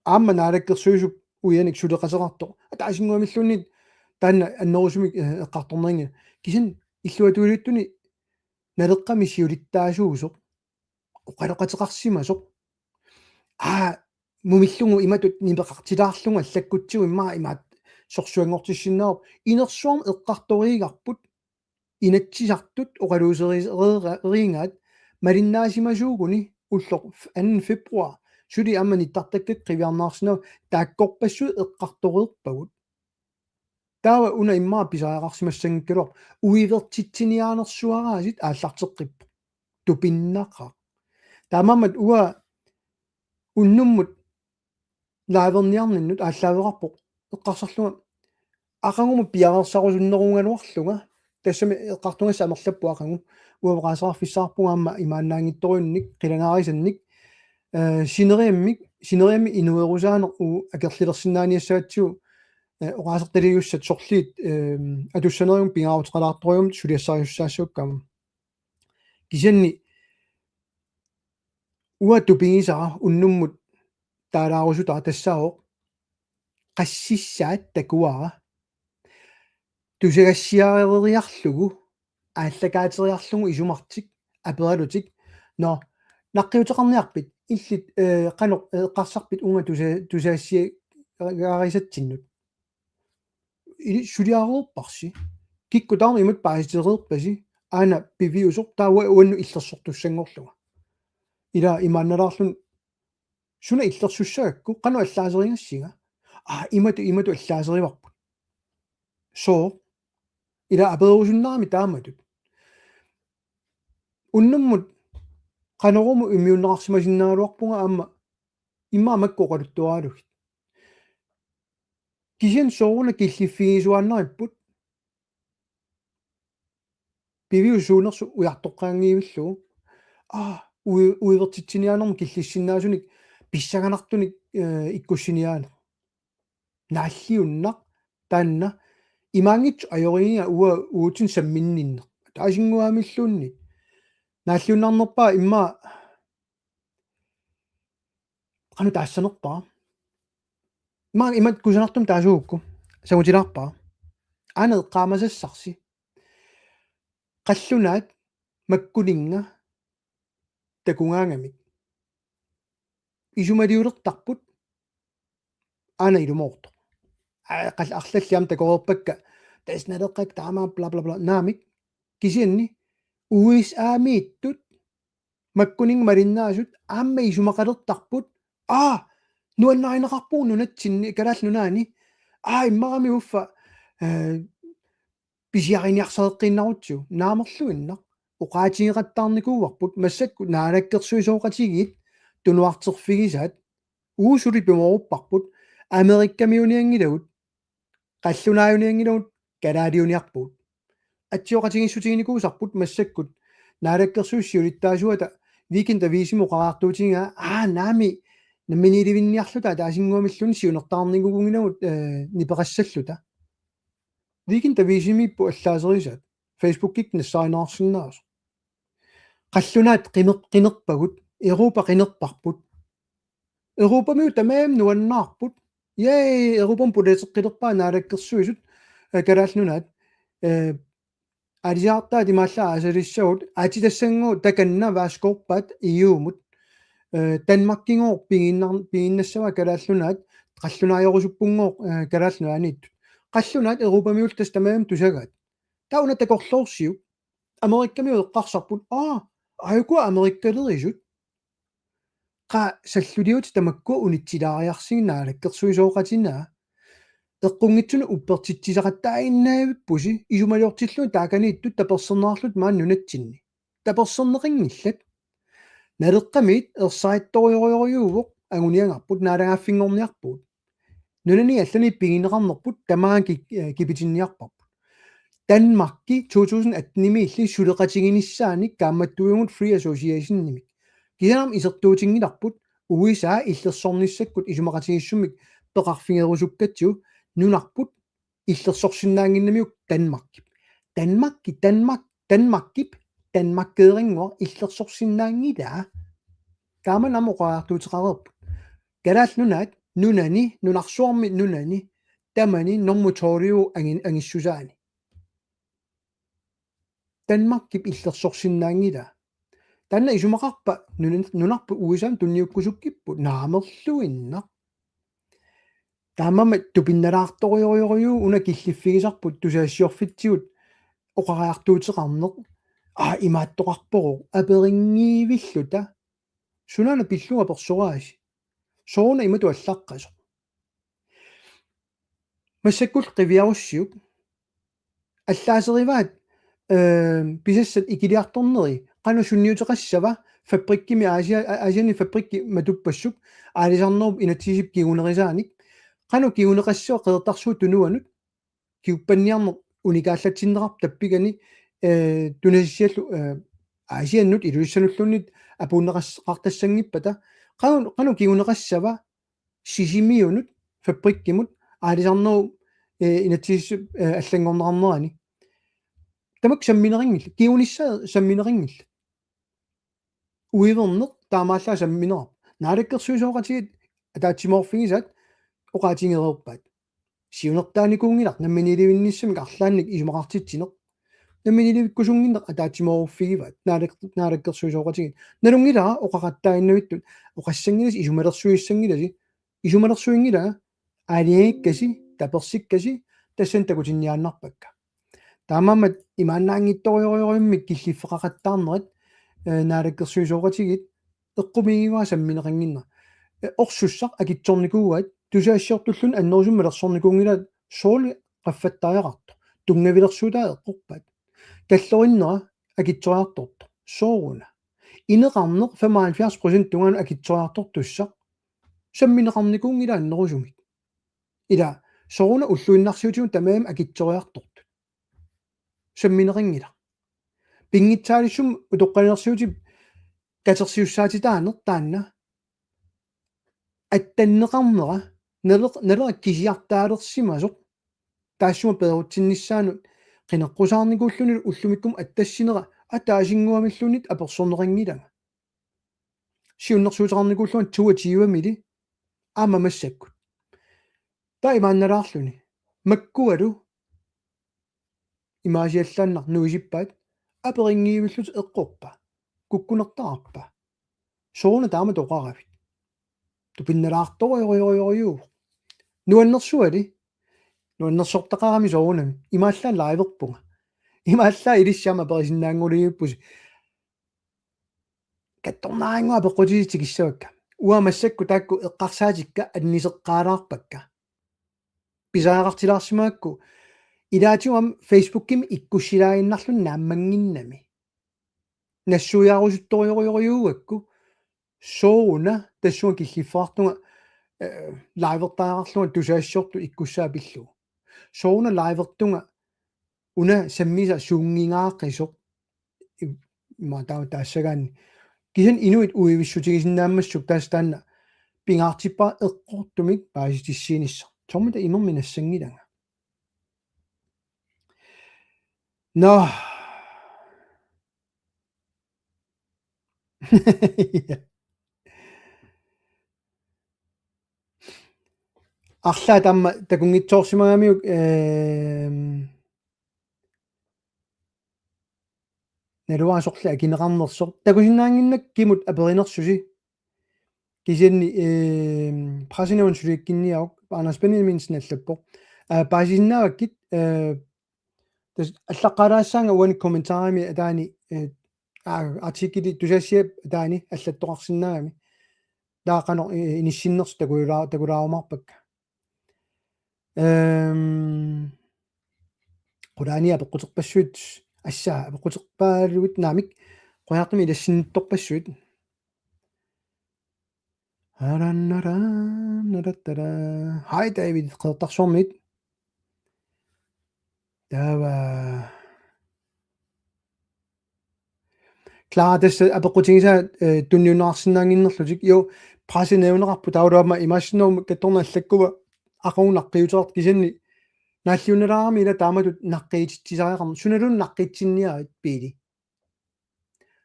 aamma naalakkersuisup ujanik suleqateqartoq. Ataasinnguamilluunniit taanna annerusumik, eh, eqqartornerinngilaq. Kisianni illuatungiliuttuni Naleqqami siulittaasuusoq oqaloqateqarsimasoq. Aa, mumillugu imatut nipeqartilaarlugu allakkutsigu immaqa imaat sorsuanngortissinnaavoq. Inersuarmi eqqartoriigarput inatsisartut oqaluuserigaat malinnaasimasuuguni ulloq anden februar suli aamma nittartakkakka qiviarnaarsinnaapput taakkorpassuit eqqartoreerpagut. Taava una immaqa pisariaqarsimassanngikkaluarpoq uivertitsiniaanersuaraasiit aallarteqqippoq. Tupinnaqaaq. Taamaammat uanga unnummut liverniarninnut aallaaveqarpoq eqqarsarlunga aqagumut piareersarusunnerugaluarlunga tassami eqqartugassaq amerlappoq aqagu uanga oqaaseqarfissaqarpunga aamma imaannaanngitsorujunnik qilangaarisannik eh, sineriammik, sineriammik inuerusaaneq uagut akerlilersinnaaniassagatsigu eh, oqaasertaliussat sorliit eh, atussanerummik pingaaruteqalaartorujummik suliassarisussaassuakka aamma. Kisianni uanga tupigisara unnummut taalaarusutara tassaavoq qassissaat takuara tusagassiareeriarlugu aallakaateriarlugu isumartik aperalutik: Nå, naqqiuteqarniarpit, illit eh, qanoq eh, eqqarsarpit uunga tusa-, tusagassiaarisatsinnut? Illit suliareerparsi. Kikkut tamarmik imatut paasitereerpasi, aana piviusoq taava uannut illersortussanngorlunga. Ila imaannalaarluni suna illersussagakku qanoq allaaserigassinga? Aa, imatut, imatut allaaserivarput. Sooq? Ila apererusunnarami taamatut. Unnummut Qanorooq immiunneqarsimasinnaagaluarpunga aamma immaqa makku oqaluttuaralugit. Kisianni sooruna killiffigisuaannaripput piviusuunersoq ujartoqqaanngivillugu. Aa, ui-, uivertitsiniaanermut killissinnaasunik pissanganartunik eh, ikkussiniaaneq. Naalliunnaq taanna imaanngitsoq ajorigiga uagut uatsinnut samminninneq. Ataasinnguamilluunniit. Naalliunnarnerpaaq immaqa qanoq taassanerpara. Immaqa imatut kusanartumik taasugukku. Sangutilaarpara. Aana eqqaamasassarsi. Qallunaat makkuninnga takugaangamik. Isumaliulertarput aana ilumoortoq. Aa, qal-, arlallit aamma takoreerpakka. Tassa Naleqqap taama bla bla bla. Naamik. Kisianni U S A-miittut makkuninnga malinnaasut aamma isumaqalertarput. Aa, nuannarineqarpugut nunatsinni Kalaallit Nunaanni. Aa, immarami uffa eh, pisiariniarsareqqiinnarutsigu naamerluinnaq oqaatigeqattaarnikuuarput massakkut naalakkersuisooqatigiit tunuarterfigisaat uagut suli pimoorupparput Amerikkamiunianngilagut qallunaajunianngilagut kalaaliuniarpugut. Atsioqatigiissutiginikuusarput massakkut naalakkersuisut siulittaasuata Weekend Avisimi oqariartuutigigaa aa naami namminiilivinniarluta ataasinnguamilluunniit siunertaarnikuunngilagut eh, nipeqassalluta. Weekend Avisimiipput allaaserisaat. Facebookikkut nassaarineqarsinnaasoq. Qallunaat qineq-, qinerpagut, Europa qinerparput. Europamiut tamarmik nuannaarput. Yay, Europami pulateqqilerpaat naalakkersuisut eh, Kalaallit Nunaat. Eh, aalisartaat imaallaat aasalissagut aatsitassannguaq takanna vaaskorpaat E U-mut. Eh, Danmarkigooq piginnar-, piginnassavaa Kalaallit Nunaat qallunaajorusuppungooq eh, Kalaallit Nunaanniittut. Qallunaat Europamiullu tassa tamarmik tusagaat. Taava una takorloorsiuk. Amerikkamiut eqqarsarput. Aa, aajukua Amerikalerisut. Qaa salluliutit tamakkua unitsilaariarsigit naalakkersuisooqatinnaa. Eqqunngitsunik uppertitsisaqattaaginnavippusi isumaliortillugit taakaniittut taperserneqarlutik maani nunatsinni. Taperserneqanngillat. Naleqqamiit ersarittorujorujorujuuvoq anguniagarput naalagaaffinngorniarpugut. Nunani allani pigineqarnerput tamaanga ki-, eh, kipitinniarparput. Danmarki to tusind atten-imiilli suleqatiginissaannik kaammattuivugut Free Association-imik. Kisianni aamma isertuutinngilarput U S A illersornissakkut isumaqatigiissummik peqarfigerusukkatsigu nunarput illersorsinnaannginnamiuk Danmarkip. Danmarki, Danmark, Danmarkip, Danmarkeerannguaq illersorsinnaanngilaa. Taama aamma oqariartuuteqareerput. Kalaallit Nunaat, nunani, nunarsuarmi nunani, tamani normu tolviuvoq angin-, angissusaani. Danmarkip illersorsinnaanngilaa. Taanna isumaqarpa nunarput U S A-mi tunniukkusukkipput? Naamerluinnaq. Taamaammat tupinnalaartorujorujorujuuvoq una killiffigisarput tusagassiorfitsigut oqariartuuteqarneq. Aa, imaattoqarpoq, aperinngivilluta. Sunaana pillugu apersoraasi? Sooruna imatut allaqqasoq? Massakkut qiviarussiuk allaaserivaat, eh, pisassat ikiliartorneri, qanoq sunniuteqassava fabrikkimi Asia, Asianni fabrikki matuppassuk, aalisarnerup inatsisip kingunerisaanik, qanoq kinguneqassava Qeqertarsuup Tunuanut, kinguppanniarneq unikaallatsinneqarpoq tappikani, eh, tunasissiallu, eh, Aasiannut Ilulissanulluunniit apuunneqartassanngippata, qanoq, qanoq kinguneqassava Sisimiunut, fabrikkimut, aalisarnerup, eh, inatsisip, eh, allanngorneqarnerani. Tamakku sammineqanngillat, kingunissaa sammineqanngillat. Uiverneq taamaallaat sammineqarpoq. Naalakkersuisooqatigiit ataatsimoorfigisaat oqaatigereerpaat. Siunertaanikuunngilaq, namminiilivinnissamik arlaannik isumaqartitsineq. Namminiilivikkusunnginneq ataatsimooruffigivaat, naalak-, naalakkersuisooqatigiit. Nalunngilara oqaqattaaginnavittut, oqassanngilasi, isumalersuissanngilasi, isumalersuinngilanga, aalajangikkasi, tapersikkasi, tassani takutinniaannarpakka. Taamaammat imaannaanngitsorujussuarmik killiffeqaqattaarnerat, eh, naalakkersuisooqatigiit eqqumiigivaa sammineqannginnera. Eh, orsussaq akitsornikuuaat, tusagassiortulluni annerusumik malersornikuunngilaat, soorlu qaffattariaqartoq. Tunngavilersuutaat eqqorpaat. Kallorinnera akitsoriartortoq. Sooruna? Ineqarneq femoghalvfjerds procent tungaanut akitsoriartortussaq sammineqarnikuunngilaq annerusumik. Ila, sooruna ulluinnarsiutigut tamarmik akitsoriartortut? Sammineqanngilaq. Pinngitsaaliissummik utoqqalinersiutip katersisussaatitaaneq taanna attanneqarnera, naleq-, naleqqa kisiartaalersimasoq, taassuma peerutsinnissaanut qineqqusaarnikuulluni ullumikkumut attassinera, ataasinnguamilluunniit apersorneqanngilanga. Siunnersuuteqarnikuullunga toogtyvemili aamma massakkut. Taava imaannalaarluni. Makkualu imaasiallaannaq nuisippaat, aperinngivillutik eqqorpa, kukkunertaarpa? Sooruna taamatut oqaravit? Tupinnalaartorujorujorujuu. Nuannersuali. Nuannersortaqarami soorunami. Imaallaat liverpunga. Imaallaat ilissi aamma aperisinnaanngorujussuuvusi. Kattornaarinnguaq apeqqutisi tikissavakka. Uanga massakkut taakku eqqarsaatikka anniseqqaalaarpakka. Pisariaqartilaarsimagakku ilaatigut aamma Facebookimi ikkussilaaginnarluni naammannginnami. Nassuiaarusuttorujorujorujussuugakku, sooruna tassunga killiffeqartunga, eh, livertariaqarlunga tusagassiortut ikkussaa pillugu. Sooruna livertunga una sammisaq suunngingaaqisoq, i-, ima taava taassagaanni. Kisianni inuit uivissutigisinnaammata suktaas taanna pingaartippara eqqortumik paasitissiinissaq. Soormita imermik nassanngilanga. Nå. Arlaat aamma takunngitsoorsimagamiuk, ehm, naluara sorleq akineqarnersoq. Takusinnaannginnakku kimut aperinersusi. Kisianni, ehm, pressenævn suliakkinniaruk, Anders Benjaminsen allappoq. Aa, paasisinnaavakkit, eh, tassa allaqqalaassaanga uani kommentarimi ataani, eh, aa, artikeli Tusassiap ataani allattoqarsinnaagami. Taava qanoq, eh, inissinnersut takulaa-, takulaarumaarpakka. Ehm, qulaani apeqquterpassuit, assa apeqquterpaaluit naamik, qujanartumik ilassinnittorpassuit. Arannaran, narattara. Hej David, Qeqertarsuarmiit. Taava. Clara, tassa apeqqutigisaa, eh, tunniunneqarsinnaannginnerlutik. Jo, pressenævneqarpoq taavalu aamma imaassinnaaguma kattorneq allakkuma aqagu naqqiuteqartoq, kisianni naalliunnalaarami ila taamatut naqqiititsisariaqarneq. Sunaluunniit naqqitsinniarit, Pele?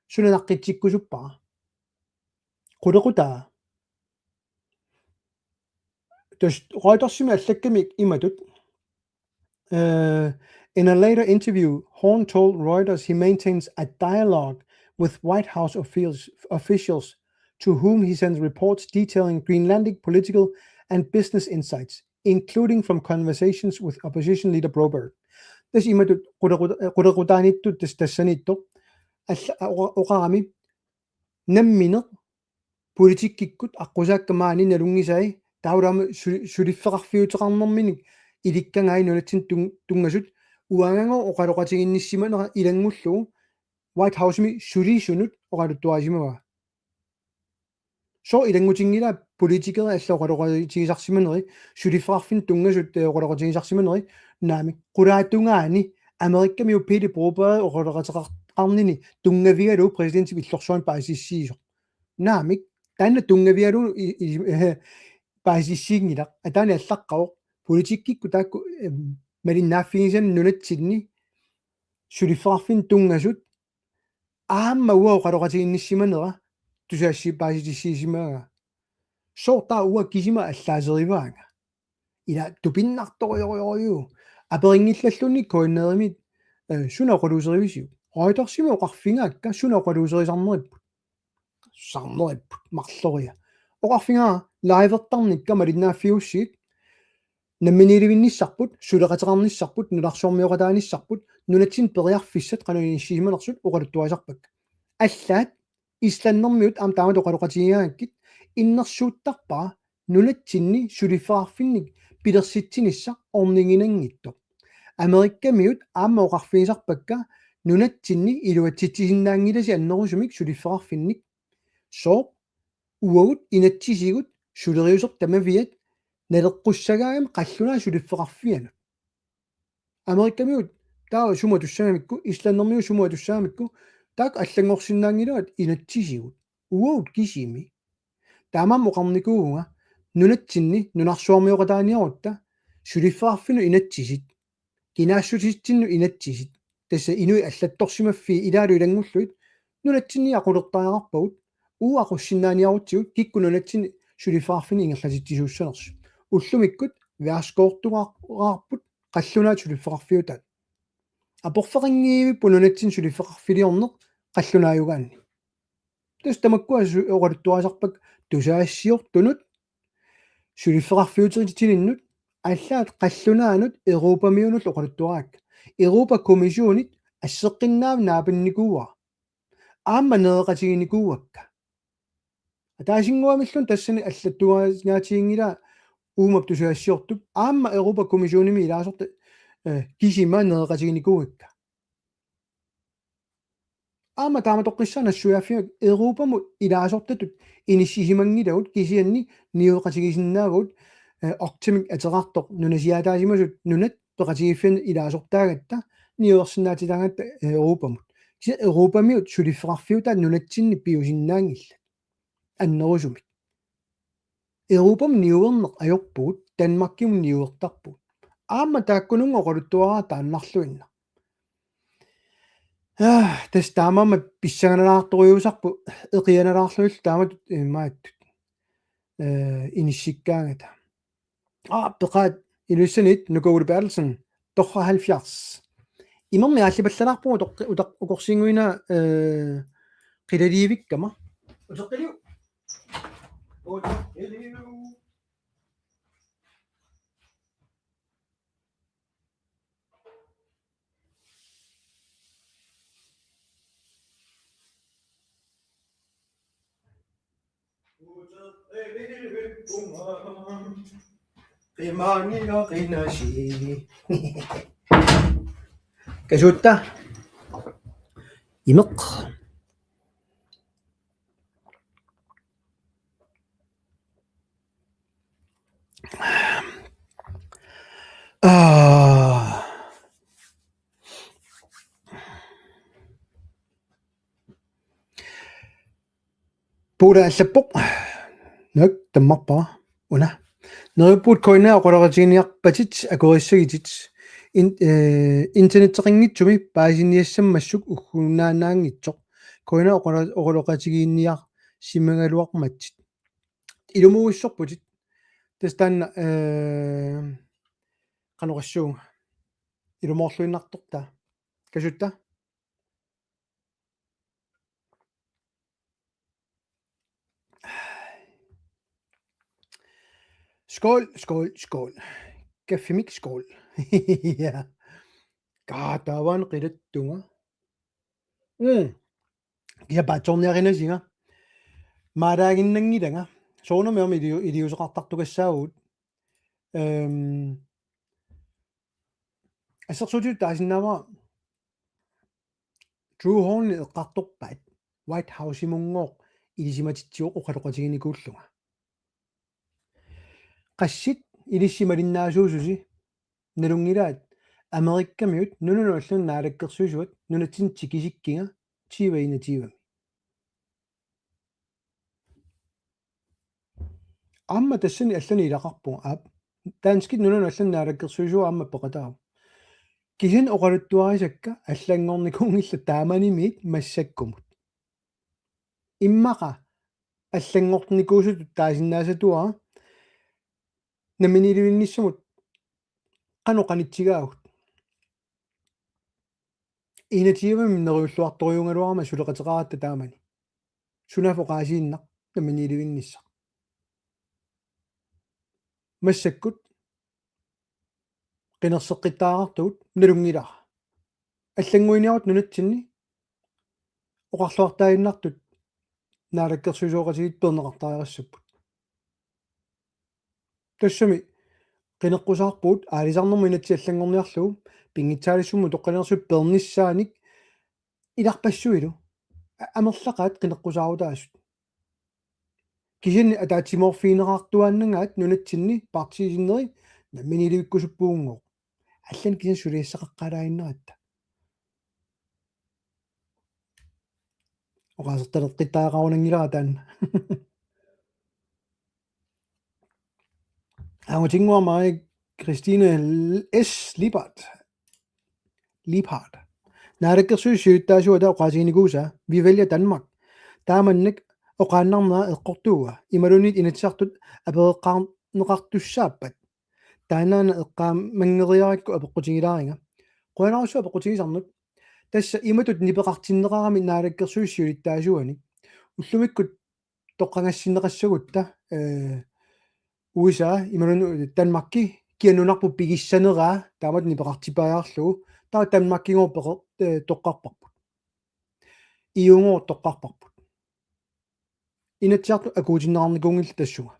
Suna naqqitsikkusuppara? Qulequtaa. Tassa Reutersimi allakkamik imatut. Uh, in a later interview, Horne told Reuters he maintains a dialogue with White House officials, officials to whom he sends reports detailing Greenlandic political and business insights, including from conversations with opposition leader Broberg. Tassa imatut qulequt-, qulequtaaniittut tassa tassaniittoq. Alla-, oqa-, oqarami nammineq politikkikkut aqqusaakka maani nalunngisai taava aamma su-, suliffeqarfiuteqarnerminik ilikkagai nunatsinni tun-, tunngasut uangagooq oqaloqatiginnissimanera ilanngullugu White Housemi sulisunut oqaluttuarisimavaa. Sooq ilanngutinngilaa politikerit allat oqaloqatigisarsimaneri, suliffeqarfinnut tunngasut, eh, oqaloqatigisarsimaneri, naamik, qulaatungaani Amerikamiut Pele Broberg oqaloqateqarnini tunngavigalugu præsidentip illorsuarnik paasissutigisoq. Naamik, taanna tunngavigalugu i-, i-, eh, paasissutiginngilaq. Ataani allaqqavoq, politikkikkut taakku, em, malinnaaffigisanik nunatsinni suliffeqarfinnut tunngasut aamma uanga oqaloqatiginnissimanera tusagassiuut paasissutigisimavaa. Sooq taava uanga kisima allaaserivaanga? Ila tupinnartorujorujussuuvoq. Aperinngillalluunniit K N R-imit, eh, suna oqaluuserivisiuk? Reutersimi oqarfigaakka suna oqaluuserisarneripput. Sarneripput, marloria. Oqarfigaara livertarnikka malinnaaffigigussigit, namminiilivinnissarput, suleqateqarnissarput, nunarsuarmioqataanissarput, nunatsinni periarfissat qanoq inissisimanersut oqaluttuarisarpakka. Allaat islandermiut aamma taamatut oqaloqatigigaangakkit innersuuttarpara nunatsinni suliffeqarfinnik pilersitsinissaq orniginanngitsoq. Amerikamiut aamma oqarfigisarpakka nunatsinni iluatsitsisinnaanngilasi annerusumik suliffeqarfinnik. Sooq uagut inatsisigut suleriuseq tamaviat naleqqussagaagami qallunaat suliffeqarfianut. Amerikamiut taava sumut atussagamikku, islandermiut sumut atussagamikku, taakku allanngorsinnaanngilagut inatsisigut. Uagut kisimi. Taamaammat oqarnikuuvunga nunatsinni nunarsuarmioqataaniarutta suliffeqarfinnut inatsisit, kinaassutitsinnut inatsisit, tassa inuit allattorsimaffii ilaalu ilanngullugit nunatsinni aqulertariaqarpagut, uagut aqussinnaaniarutsigut kikkut nunatsinni suliffeqarfinnik ingerlatitsisuussanersut. Ullumikkut værsgoortugaarput qallunaat suliffeqarfiutaat. Aporfeqanngivipput nunatsinni suliffeqarfiliorneq qallunaajugaanni. Tassa tamakkua su-, oqaluttuarisarpakka tusagassiortunut suliffeqarfiutitsininnut, allaat qallunaanut Europamiunullu oqaluttuarakka. Europa-Kommissionit asseqqinnaavik naapinikuuara. Aamma nereqatiginikuuakka. Ataasinnguamilluunniit tassani allattuarisinaatiginngilaa uuma tusagassiortup, aamma Europa-Kommissionimi ilaasortat, eh, kisima nereqatiginikuuakka. Aamma taamatoqqissaaq nassuiaaffigaakka Europamut ilaasortatut inissisimanngilagut kisianni niueqatigisinnaavagut, eh, Arctic-imik ateqartoq nunasiaataasimasut nunat peqatigiiffianni ilaasortaagatta niuersinnaatitaagatta Europamut. Kisianni Europamiut suliffeqarfiutaat nunatsinni piusinnaanngillat annerusumik. Europamut niuerneq ajorpugut, Danmarkimut niuertarpugut. Aamma taakkununnga oqaluttuaraa taannarluinnaq. Ah, tassa taamaammat pissanganalaartorujussuusarput eqianalaarlugillu taamatut imaattut. Eh, inissikkaangata. Aa, peqaat Ilulissanit Nuka Ole Berthelsen, tooghalvfjerds. Imermik aallipallalaarpugut utoqqi-, utoq-, ukorsiinguina, eh, qilaliivikkama. Utoqqiliu. Utoqqiliu. Qimani ja qinasi. Kasuutta. Imeq. Aa. Puula allappoq. Nuuk tammarpara. Una. Neriuppugut K N R oqaloqatiginiarpatit akuerissagitit. In-, eh, internetteqanngitsumi paasiniassammassuk uggunaannaanngitsoq. K N R oqalo-, oqaloqatiginiarsimagaluarmatsit. Ilumuuissorputit. Tassa taanna, eh, qanoq oqassuunga. Ilumoorluinnartortaa. Kasuutta. Skål, skål, skål. Kaffimik skål. Ja. Kaa, taava qilattunga. Mm. Kia paatsoorniarinasinga. Maalaaginnanngilanga. Soorunami aamma ilio-, iliuuseqartartugassaagut. Øhm, assersuutitut taasinnaavara Drew Holmeni eqqartorpaat White House-imunngooq ilisimatitsivoq oqaloqatiginikuullunga. Qassit ilissi malinnaasuususi nalunngilaat Amerikkamiut nunanut allanut naalakkersuisuat nunatsinni tikisikkiga tyve enogtyve. Aamma tassani allani ilaqarpunga, aap. Danskit nunanut allanut naalakkersuisuat aamma peqataavoq. Kisianni oqaluttuarisakka allanngornikuunngillat taamanimiit massakkumut. Immaqa allanngornikuusutut taasinnaasatuara namminiilivinnissamut qanoq qanitsigaagut. Enogtyvemi neriulluartorujuugaluarama suleqateqaratta taamani. Sunaaffa oqaasiinnaq namminiilivinnissaq. Massakkut qinerseqqittaartugut nalunngilara. Allannguiniarutta nunatsinni oqarluartaaginnartut naalakkersuisooqatigiit peerneqartariaqassapput. Tassami qineqqusaarpugut aalisarnermut inatsit allanngorniarlugu pinngitsaaliissummik utoqqalinersiutit peernissaanik ilarpassuilu. A-, amerlaqaat qineqqusaarutaasut. Kisianni ataatsimoorfigineqartuaannangaat nunatsinni partiit sinneri namminiilivikkusuppugunngooq. Allanit kisianni suliassaqaqqaalaannaratta. Oqaasertaleqqittariaqarunanngilara taanna. Aamma tinnguama Christine L-, S. Lippert. Lippert. Naalakkersuisut siulittaasuata oqaatiginikuusaa, Vi vælger Danmark. Taamannak oqaannarnera eqqortuua. Imaluunniit Inatsisartut apereqqaarneqartussaappat. Taannaana eqqaamanngeriarakku apeqqutigilaariga. Qujanarsuaq apeqqutigisannut. Tassa imatut nipeqartinneqarami naalakkersuisut siulittaasuanik. Ullumikkut toqqagassinneqassagutta, eh, U S A, imaluunniit Danmarki, kia nunarput pigissaneraa, taamatut nipeqartippariarlugu, taava Danmarkigooq peqe-, eh, toqqarparput. E U-gooq toqqarparput. Inatsisartut akuutinneqarnikuunngillat tassunga.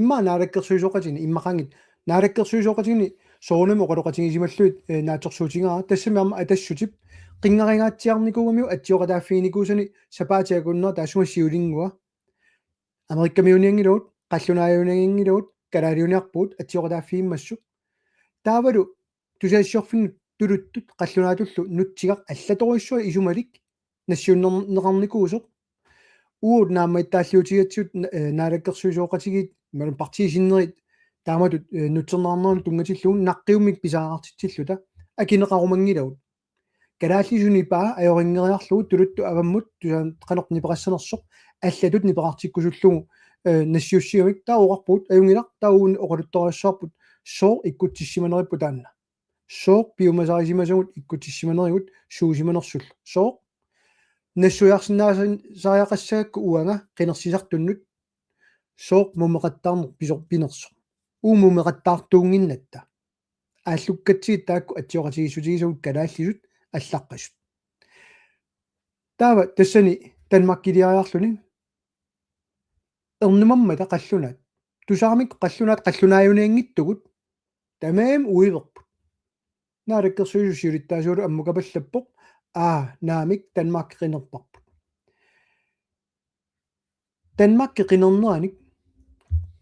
Immaqa naalakkersuisooqatigiinni, immaqaanngitsoq, naalakkersuisooqatigiinni soorunami oqaloqatigisimallugit, eh, naatsorsuutigaara, tassami aamma Atassutip qinngarigaatsiarnikuugamiuk atsioqataaffiginikuusani sapaatip akunnera taassuma siulinngua. Amerikkamiuunianngilagut, qallunaajuunianngilagut, kalaaliuniarpugut atsioqataaffigimmassuk. Taavalu tusagassiorfinnut tuluttut qallunaatullu nutsigaq allatorujussuaq isumalik nassiunner-, neqarnikuusoq. Uagut naammagittaalliutigatsigut na-, eh, naalakkersuisooqatigiit, imaluunniit partiit sinnerit taamatut, eh, nutserneqarneranut tunngatillugu naqqiummik pisariaqartitsilluta akineqarumanngilagut. Kalaallisut nipaa ajorinngeriarlugu tuluttut avammut tusagaq qanoq nipeqassanersoq allatut nipeqartikkusullugu, eh, nassiussigamik taava oqarpugut ajunngilaq taava uunga oqaluttuarissarput sooq ikkutsissimaneripput taanna. Sooq piumasarisimasagut ikkutsissimanerigut suusimanersullu. Sooq nassuiarsinnaasariaqassagakku uanga qinersisartunnut sooq mumeqattaarneq pisor-, pinersoq. Uagut mumeqattaartuunnginnatta. Aallukkatsigit taakku atsioqatigiissutigisagut kalaallisut allaqqasut. Taava tassani Danmarkiliariarluni ernumammata qallunaat. Tusarmik qallunaat qallunaajuunianngitsugut. Tamarmik uiverput. Naalakkersuisut siulittaasualu ammukapallappoq. Aa, naamik Danmarki qinerparput. Danmarki qinernerannik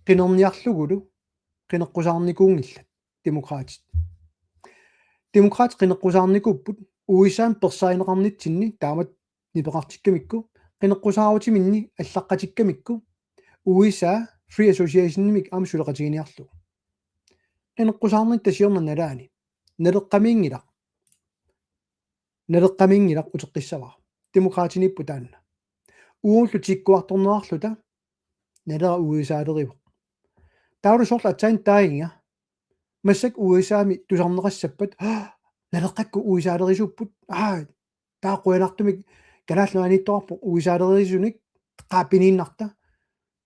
qinerniarlugulu qineqqusaarnikuunngillat Demokraatit. Demokraatit qineqqusaarnikuupput U S A-mik persaarineqarnitsinni taamatut nipeqartikkamikku, qineqqusaarutiminni allaqqatikkamikku, U S A Free Association-imik aamma suleqatiginiarlugu. Qineqqusaarnitta siorna nalaani. Naleqqamiinngilaq. Naleqqamiinngilaq uteqqissavara. Demokraatiniippoq taanna. Uagullu tikkuartornerarluta Naleraq U S A-lerivoq. Taavalu soorlu aatsaat taagiga. Massakkut U S A-mi tusarneqassappat, Naleqqakkut U S A-lerisuupput. Aa, taava qujanartumik Kalaallit Nunaanniittoqarpoq U S A-lerisunik qaapiniinnarta.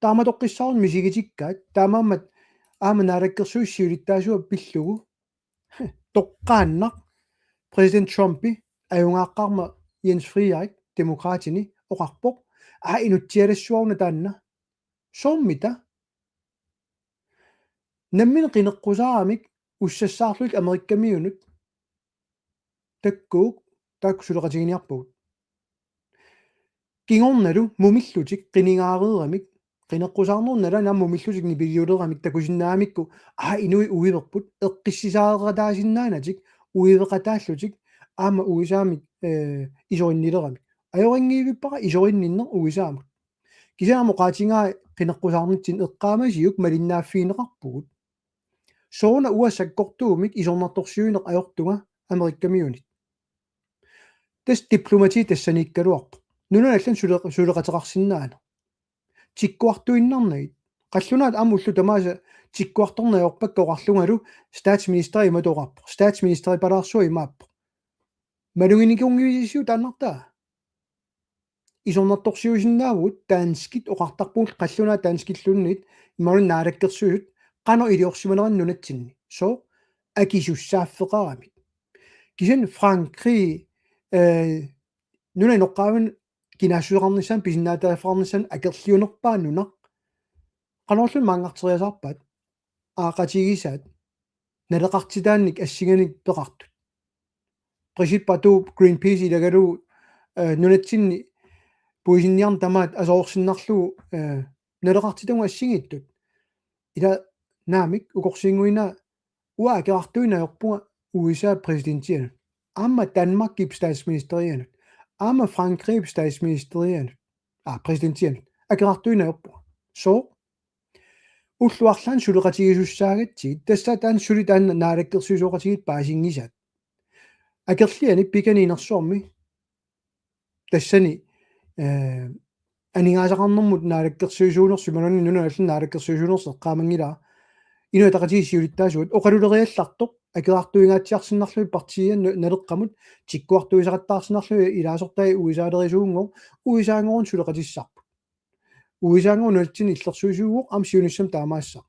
Taamatoqqissaarut misigitikkaat, taamaammat aamma naalakkersuisut siulittaasuat pillugu. Toqqaannaq præsident Trumpi ajugaaqqaarmat Jens Frederik Demokraatini oqarpoq: "Aa, inutsialassuaruna taanna." Soormita? Nammineq qineqqusaaramik ussassaarlugit Amerikkamiunut takkuuk taakku suleqatiginiarpagut. Kingornalu mumillutik qinigaareeramik, qineqqusaarnerup nalaani aamma mumillutik nipiliuleeramik takusinnaamikku, aa, inuit uiverput, eqqissisaareqataasinnaanatik uiveqataallutik aamma U S A-mik, eh, isorinnileramik. Ajorinngivippara isorinninneq U S A-mut. Kisianni aamma oqaatigaa qineqqusaarnitsinni eqqaamasiuk malinnaaffigineqarpugut. Sooruna uanga sakkortuumik isornartorsiuineq ajortunga Amerikkamiunit. Tassa diplomati tassaniikkaluarpoq. Nunanut allanut sule-, suleqateqarsinnaaneq. Tikkuartuinnarnagit. Qallunaat aamma ullut tamaasa tikkuartorneq ajorpakka oqarlungalu statsministeri imatut oqarpoq. Statsministeripalaarsuaq imaappoq: "Maluginikuunngivisiuk taannartaa?" Isornartorsiuisinnaavugut danskit oqartarpugut qallunaat danskilluunniit imaluunniit naalakkersuisut qanoq iliorsimanerannut nunatsinni. Sooq? Akisussaaffeqaramik. Kisianni Frankrig, eh, nunap inoqqaavinut kinaassuseqarnissaanut pisinnaatitaaffigineqarnissaanut akerliunerpaaq nunaq. Qanorluunniit maanngarteriasaarpaat, aqaguatigisaat, naleqartitaannik assinganik peqartut. Brigitte Bardot Greenpeace ilagalugu, eh, nunatsinni puisinniarneq tamaat aserorsinnarlugu, eh, naleqartitagut assigiittut. Ila naamik ukorsiinnguinaa uanga akerartuinnaq ajorpunga U S A-p præsidentianut. Aamma Danmarkip statsministerianut. Aamma Frankrigip statsministerianut. Aa, præsidentianut. Akerartuinnaq ajorpunga. Sooq? Ullut arlaanni suleqatigisussaagatsigu. Tassa taanna suli taanna naalakkersuisooqatigiit paasinngisaat. Akerlianik pikani inersuarmi tassani, eh, aningaasaqarnermut naalakkersuisuunersoq imaluunniit nunanut allanut naalakkersuisuunersoq eqqaamanngilara. Inuit Ataqatigiit siulittaasuat oqaluleriallartoq akerartuingaatsiarsinnarlugit partiia nu-, Naleqqamut tikkuartuisaqattaarsinnarlugit ilaasortai U S A-lerisuunngooq, U S A-ngoorun suleqatissarput. U S A-ngoorun nunatsinni illersuisuuvoq aamma siunissami taamaassaq.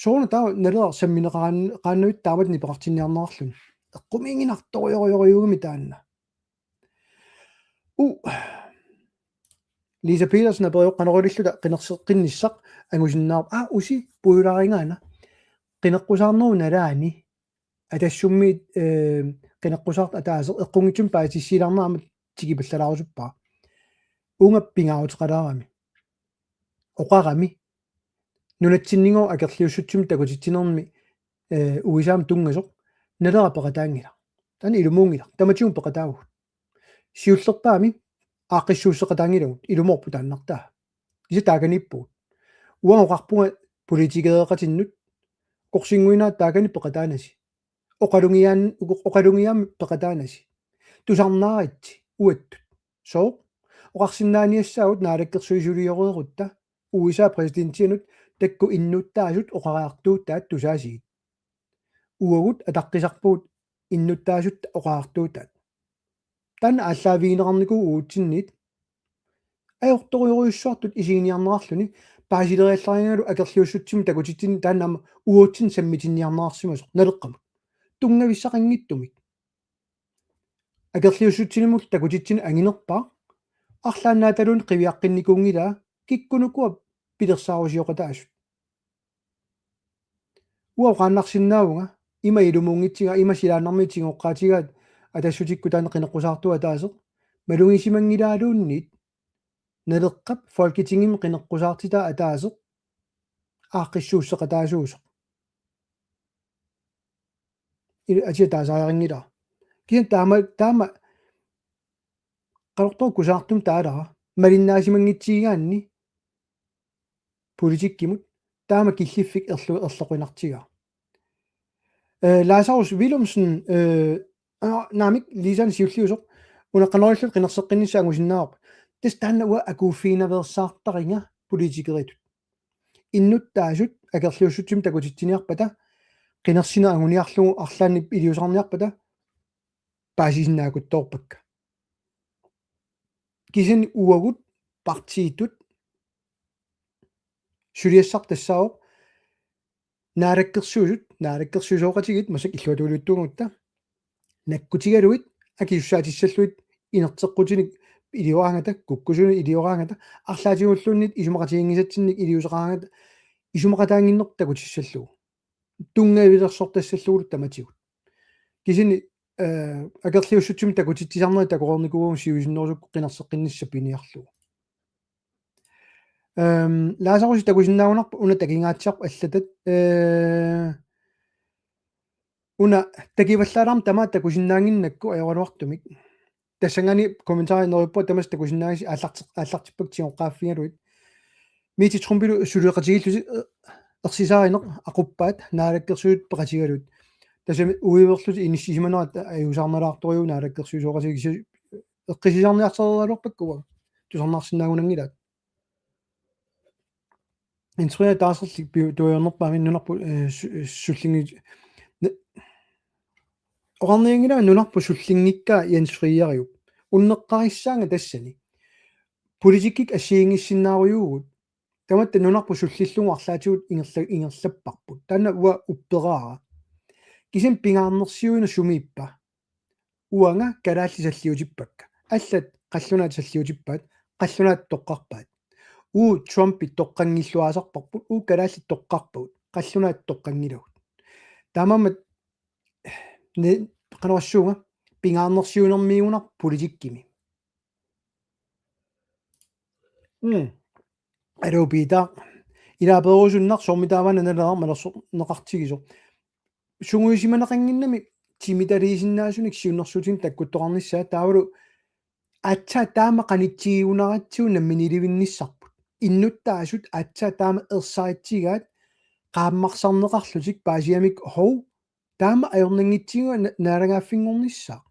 Sooruna taava Naleraq sammineqaraan-, qaannavit taamatut nipeqartinniarnerarluni. Eqqumiiginartorujorujorujussuugami taanna. U. Lisa Petersen aperivoq qanoq ililluta qinerseqqinnissaq angusinnaavarput. Aa, usi puiulaarigaana. Qineqqusaarnerup nalaani. Atassummi, eh, qineqqusaartut ataaseq eqqunngitsumik paasissutissiilaarneq aamma tikipallalaarusuppara. Uunga pingaaruteqalaarami. Oqarami. Nunatsinninngooq akerliussutsimik takutitsinermi, eh, U S A-mut tunngasoq, Naleraq peqataanngilaq. Taanna ilumuunngilaq. Tamatigut peqataavugut. Siullerpaami aaqqissuusseqataanngilagut, ilumoorpoq taannartaa. Kisianni taakaniippugut. Uanga oqarpunga politikereqatinnut, ukorsiinnguinaa taakani peqataanasi. Oqalugiaan-, oqalugiaammi peqataanasi. Tusarnaaritsi uattut. Sooq? Oqarsinnaaniassaagut naalakkersuisulioreerutta U S A-p præsidentianut taakku innuttaasut oqariartuutaat tusaasigit. Uagut ataqqisarpugut innuttaasut oqariartuutaat. Taanna aallaavigineqarnikuuvoq uatsinnit. Ajortorujorujussuartut isiginiarnerarluni paasileriallarigalugu akerliussutsimik takutitsinni taanna aamma uatsinnut sammitinniarnerarsimasoq Naleqqamut. Tunngavissaqanngitsumik. Akerliussutsimut takutitsineq anginerpaaq. Arlaannaataluunniit qiviaqqinnikuunngilaa kikkunuku pilersaarusioqataasut. Uanga oqaannarsinnaavunga, ima ilumuunngitsiga, ima silaannarmiit tigoqqaatigaat Atassutikkut taanna qineqqusaartuusoq ataaseq, malugisimanngilaaluunniit Naleqqap Folketingimi qineqqusaartitaa ataaseq aaqqissuusseqataasuusoq. Ila atia taasariaqanngilara. Kisianni taama, taama qanortoq kusanartumik taalara, malinnaasimanngitsigigaanni politikkimut taama killiffik erlu-, erloqinartigaa. Eh, Lazarus Willumsen, eh, aa, naamik, Liisaanut siulliusoq, una qanoq ililluta qinerseqqinnissaq angusinnaavarput. Tassa taanna uanga akuuffiginaveersaartariga politikeritut. Innuttaasut akerliussutsimik takutitsiniarpata, qinersineq anguniarlugu arlaannik iliuuseqarniarpata, paasisinnaakuttoorpakka. Kisianni uagut partiitut Suliassaq tassaavoq naalakkersuisut, naalakkersuisooqatigiit massakkut illuatungiliuttuugatta nakkutigalugit akisussaatissallutik inerteqqutinik ilioraangata, kukkusunit ilioraangata, arlaatigulluunniit isumaqatiginngisatsinnik iliuuseqaraangata, isumaqataannginnerput takutissallugu. Tunngavilersortassallugu tamatigut. Kisianni, eh, akerliussutsimik takutitsisarnerit takoreernikuuagut siusinnerusukkut qinerseqqinnissaq piniarlugu. Ehm, Lasarusi takusinnaagunarpoq una takingaatsiarpoq allatat, eh, una takivallaalaarmat tamaat takusinnaannginnakku ajoraluartumik. Tassanngaanniit kommentarit neriuppunga tamassi takusinnaagassasi aallarti-, aallartippakka tigoqqaaffigalugit. Miiti Trumpilu suleqatigiillusi, eh, ersisaarineq aquppaat naalakkersuisut peqatigalugit. Tassami uiverlutik inissisimanerat ajuusaarnalaartorujuuvoq naalakkersuisooqatigiit kisianni eqqissisarniarsareeraluarpakka uanga. Tusarnaarsinnaagunanngilaat. Jens Frederik taasarlik piu-, tuaviornerpaamik nunarput, eh, su-, eh, sullingi-, ne-, oqarnianngilanga nunarput sullinngikkaa Jens Frederikiup. Unneqqarissaanga tassani. Politikkikkut assigiinngissinnaarujuuvugut. Tamatta nunarput sullillugu arlaatigut ingerla-, ingerlapparput. Taanna uanga upperaara. Kisianni pingaarnersiuineq sumiippa? Uanga kalaallit salliutippakka. Allat qallunaat salliutippaat, qallunaat toqqarpaat. Uu Trumpi toqqanngilluinnasarparput, uu kalaallit toqqarpagut, qallunaat toqqanngilagut. Taamaammat ne-, qanorsuunga pingaarnersiuinermiigunarpoq politikkimi. Mm. Aluu Piitaq. Ilaaperusunnaq soormitaava Naleraq malersorneqartigisoq. Sungiusimaneqannginnami timitaliisinnaasunik siunnersuutinik takkuttoqarnissaa taavalu aatsaat taama qanitsigigunaratsigu namminiilivinnissarput. Innuttaasut aatsaat taama ersaritsigaat qaammarsarneqarlutik paasigamikku hov taama ajornanngitsigivaa na-, naalagaaffinngornissaaq.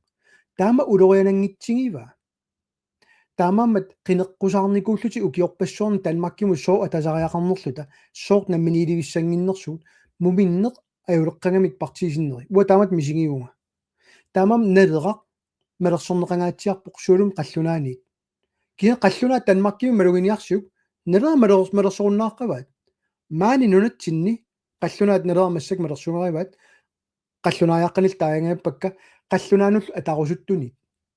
Taama uloriananngitsigivaa. Taamaammat qineqqusaarnikuullutik ukiorpassuarni Danmarkimut sooq atasariaqarnerluta, sooq namminiilivissannginnersugut, muminneq ajuleqqagamik partiit sinneri. Uanga taamatut misigivunga. Taamaammat Naleraq malersorneqangaatsiarpoq sualummik qallunaaniit. Kisianni qallunaat Danmarkimi maluginiarsiuk, Naleraq maler-, malersorunnaaqqavaat. Maani nunatsinni qallunaat Naleraq massakkut malersugarivaat, qallunaajaqqanillu taajangajappakka qallunaanullu atarusuttunit.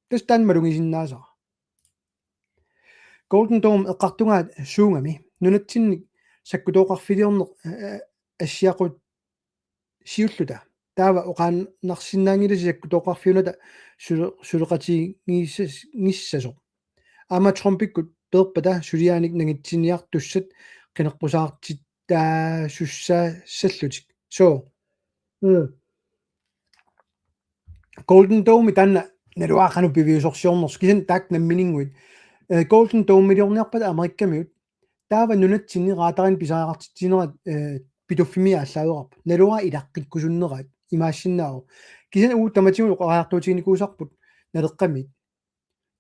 Tassa taanna malugisinnaasara. Golden Dome eqqartugaat suugami. Nunatsinni sakkutooqarfiliorneq, eh, assiaqut siulluta. Taava oqaannarsinnaanngilasi sakkutooqarfiunata sule-, suleqatigiissas-, -ngissasoq. Aamma Trumpikkut peerpata suliaanik nangitsiniartussat qineqqusaartittaasussaassallutik. So. Mm. Golden Dome taanna naluara qanoq piviusorsiornersoq kisianni taakku nammininnguit. Eh, Golden Dome-iliorniarpata Amerikkamiut. Taava nunatsinni raatarinik pisariaqartitsinerat, eh, Pituffimmi aallaaveqarpoq. Naluara ilaqqikkusunneraat imaassinnaavoq. Kisianni uagut tamatigut oqariartuutiginikuusarput Naleqqamiit.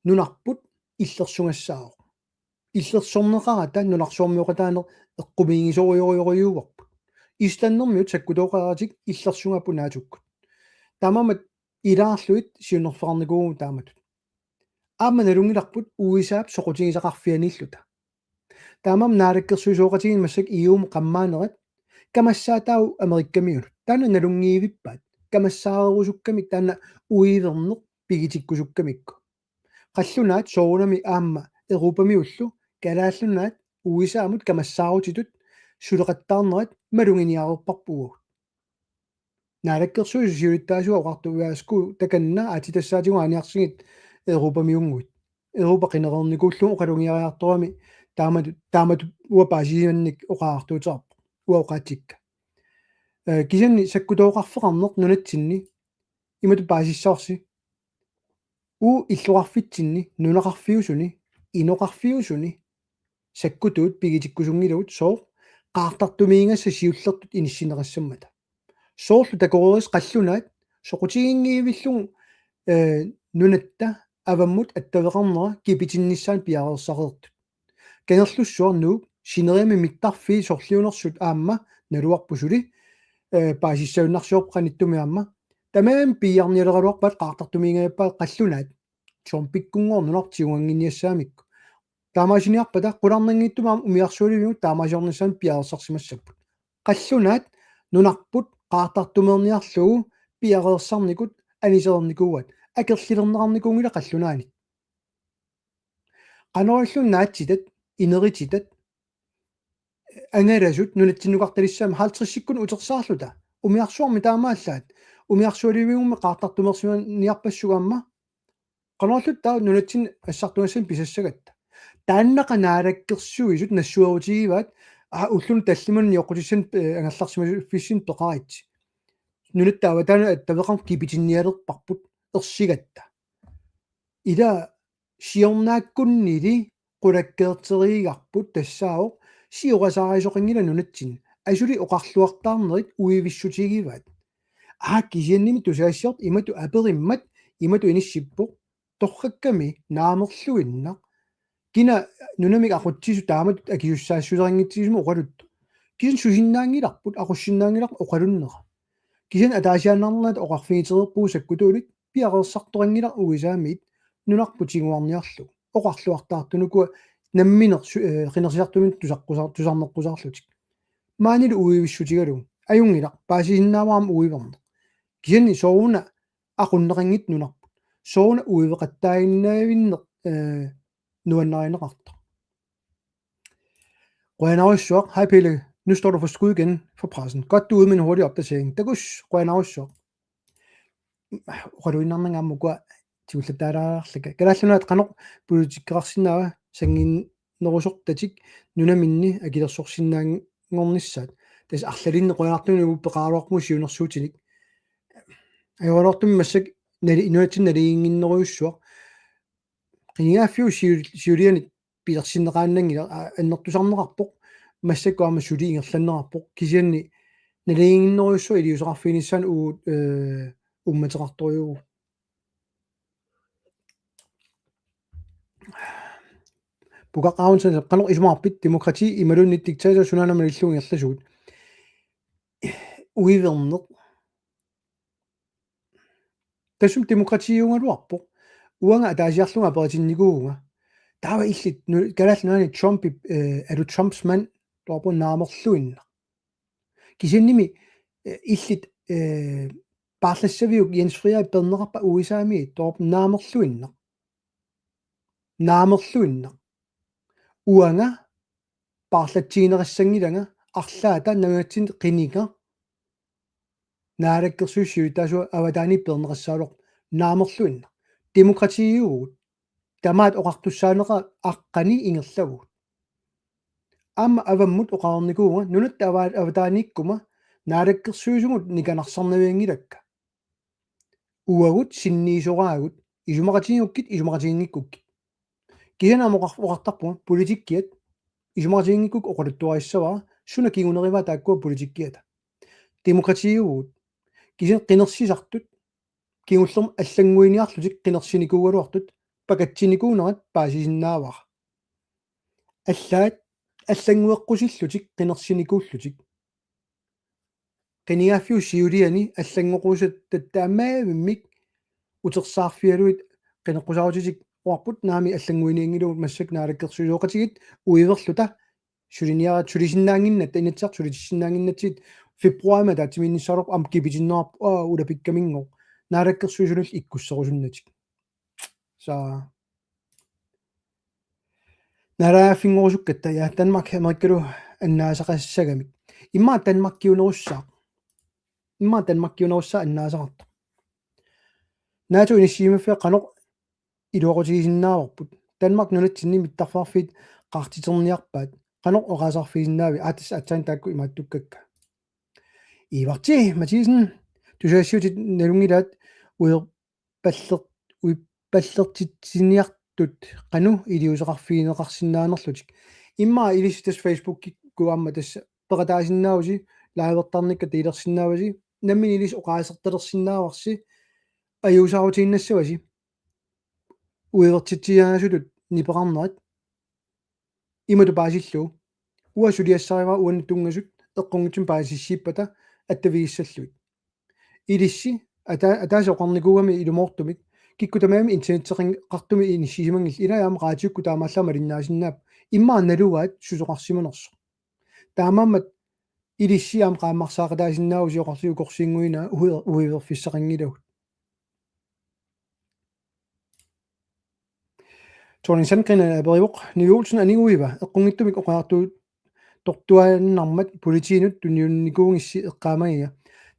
Nunarput illersugassaavoq. Illersorneqarata nunarsuarmioqataaneq eqqumiigisorujorujussuuarput. Islandermiut sakkutooqaratik illersugapput naatsukkut. Taamaammat ilaarlugit siunnerfeqarnikuuvugut taamatut. Aamma nalunngilarput U S A-p soqutigisaqarfianiilluta. Taamaammat naalakkersuisooqatigiit massakkut E U-mut qammaanerat kamassaataavoq Amerikkamiunut. Taanna nalunngivippaat. Kamassaarerusukkami taanna uiverneq pigitikkusukkamikku. Qallunaat soorunami aamma Europamiullu kalaallunaat U S A-mut kamassaarutitut suleqattaarnerat maluginiareerparput uagut. Naalakkersuisut siulittaasuat oqartut uaasku takanna aatsitassaatigut aaniarsigit Europamiunnguit. Europa qinereernikuullugu oqalugiariartorami taamatut, taamatut uanga paasisimannik oqariartuuteqarpoq. Uanga oqaatsikka. Eh, kisianni sakkutooqarfeqarneq nunatsinni imatut paasissavarsi. Uagut illoqarfitsinni, nunaqarfiusuni, inoqarfiusuni, sakkutuut pigitikkusunngilagut sooq qaartartumiigassat siullertut inissinneqassammata. Soorlu takoreerisi qallunaat soqutiginngivillugu, eh, nunatta avammut attaveqarnera kipitinnissaanut piareersareertut. Kangerlussuaq Nuuk sineriammi mittarfiit sorliunersut aamma naluarput suli, eh, paasissagunarsiorpoq qanittumi aamma. Tamarmik piiarnialeraluarpaat qaartartumiingajappaat qallunaat. Trumpikkunngooq nunarput tigugannginniassagamikku. Taamaasiniarpata qularnanngitsumik aamma umiarsualivimmut taamaasiornissaanut piareersarsimassapput. Qallunaat nunarput qaartartumeerniarlugu piareersarnikut anisereernikuuaat. Akerlilerneqarnikuunngilaq qallunaanit. Qanoq ililluta naatsitat, inerititat, angalasut nunatsinnukartalissaammat halvtredsikkunni utersaarluta. Umiarsuarmi taamaallaat. Umiarsualiviummik qaartartumeersimanniarpassuit aamma. Qanoq ililluta taava nunatsinni assartugassanik pisassagatta. Taannaqa naalakkersuisut nassuerutigivaat, aa, ulluni tallimanni nioqqutissanik, eh, angerlarsimaffissinni peqaritsi. Nunatta avataanut attaveqarneq kipitinnialerparput ersigatta. Ila siornaakkunnili qulakkeerteriigarput tassaavoq siorasaarisoqanngilaq nunatsinni. Asuli oqarluartaarnerit uivissutigivaat. Aa, kisiannimi tusagassiortoq imatut aperimmat, imatut inissippoq: Torrakkami naamerluinnaq. Kina nunamik aqutsisoq taamatut akisussaassuseqanngitsigisimu oqaluttoq? Kisianni susinnaanngilarput, aqussinnaanngilarput oqalunnera. Kisianni ataasiaannarnerata oqarfigitereerpugut sakkutuulik, piareersartoqanngilaq U S A-miit nunarput tiguarniarlugu. Oqarluartaartut ukua nammineq su-, eh, qinersisartuminnut tusaqqusaar-, tusarneqqusaarlutik. Maanilu uivissutigalugu. Ajunngilaq, paasisinnaavara aamma uiverneq. Kisianni sooruna aqunneqanngitsoq nunarput? Sooruna uiveqattaaginnavinneq, eh, nuannarineqartoq? Qujanarsuaq, hej Pelle. Nu står du for skud igen for pressen. Godt, du er ude med en hurtig opdatering. Takuss, qujanarsuaq. Oqaluinnarnanga aamma ukua tigullattaalaarlakka. Kalaallit Nunaat qanoq politikkeqarsinnaava sanngiinnerusortatik nunaminni akilersorsinnaanngornissaat? Tassa arlalinni qujanartumik peqaraluarpugut siunnersuutinik. Ajoraluartumik massakkut nali-, nunatsinni naligiinnginnerujussuaq. Qinigaaffiup siul-, siulianik pilersinneqaannanngilaq, aa, annertusarneqarpoq, massakkut aamma suli ingerlanneqarpoq, kisianni naligiinnginnerujussuaq iliuuseqarfiginissaanut uagut, eh, uummateqartorujuuvoq. Pukaq Aronsen, qanoq isumaqarpit demokrati imaluunniit diktator sunaana malillugu ingerlasugut? Uiverneq. Tassami demokratiugaluarpoq. Uanga ataasiarlunga aperitinnikuuvunga. Taava illit nu-, Kalaallit Nunaanni Trumpi, eh, er du Trumps mand? Taava naamerluinnaq. Kisiannimi, eh, illit, eh, paarlassaviuk Jens Frederik peerneqarpa U S A-miit? Taava naamerluinnaq. Naamerluinnaq. Uanga paarlatsigineqassanngilanga arlaata nunatsinni qiniga naalakkersuisut siulittaasuat avataaniit peerneqassagaluarpoq, naamerluinnaq. Demokratiuvugut. Tamaat oqartussaaneqartoq aqqani ingerlavugut. Aamma avammut oqarnikuuvunga nunatta ava-, avataaniikkuma naalakkersuisugut nikanarsarnavianngilakka. Uagut sinniisoraagut, isumaqatigiigukkit, isumaqatigiinngikkukkit. Kisianni aamma oqar-, oqartarpunga politikkiat isumaqatigiinngikkukkit oqaluttuarissavara, suna kingunerivaa taakkua politikkiata. Demokratiuvugut. Kisianni qinersisartut kingullermik allannguiniarlutik qinersinikuugaluartut pakatsinikuunerat paasisinnaavara. Allaat allanngueqqusillutik qinersinikuullutik. Qinigaaffiup siuliani allanngoqqusatta taamaavimmik utersaarfigalugit qineqqusaarutitik oqarput, naamik allannguinianngilagut massakkut naalakkersuisooqatigiit uiverluta suliniara-, sulisinnaannginnatta, Inatsisartut sulitissinnaannginnatsigit februarimi ataatsimiinnissaanut aamma kipitinneqarpoq, aa, ulapikkaminngoq naalakkersuisunillu ikkusserusunnatik. Sa naalagaaffinngorusukkatta, ja, Danmark Amerikkallu annaasaqassagamik. Immaqa Danmarkiunerussaaq. Immaqa Danmarkiunerussaaq annaasaqartoq. NATO inissisimaffiat qanoq iluaqutigisinnaavarput? Danmark nunatsinni mittarfeqarfiit qaartiterniarpaat. Qanoq oqaaseqarfigisinnaavit? Aatsaat aatsaat taakku imaattukkakka. Ivarti Mathisen, tusagassiutit nalunngilaat uer-, paller-, uippallertitsiniartut qanoq iliuuseqarfigineqarsinnaanerlutik. Immaqa ilissi tassa Facebookikkut aamma tassa peqataasinnaavusi, livertarnikka deleersinnaavasi, nammineq ilissi oqaasertalersinnaavarsi, ajuusaarutiinnassavasi. Uivertitsiaasutut nipeqarnerat imatut paasillugu. Uanga suliassarivara uannut tunngasut eqqunngitsumik paasissiippata attavigissallugit. Ilissi ata-, ataaseq oqarnikuugami ilumoortumik, kikkut tamarmik internetteqartumik inissisimanngillat, ilai aamma raatiukkut taamaallaat malinnaasinnaapput, immaqa nalugaat susoqarsimanersoq. Taamaammat ilissi aamma qaammarsaaqataasinnaavusi oqarluni ukorsiinnguinaa uiver-, uiverfissaqanngilagut. Thorning Sandgreen aperivoq: Nivi Olsen aniguiva? Eqqunngitsumik oqariartuuttortuaannarmat politiinut tunniunnikuugissi eqqaamagiga.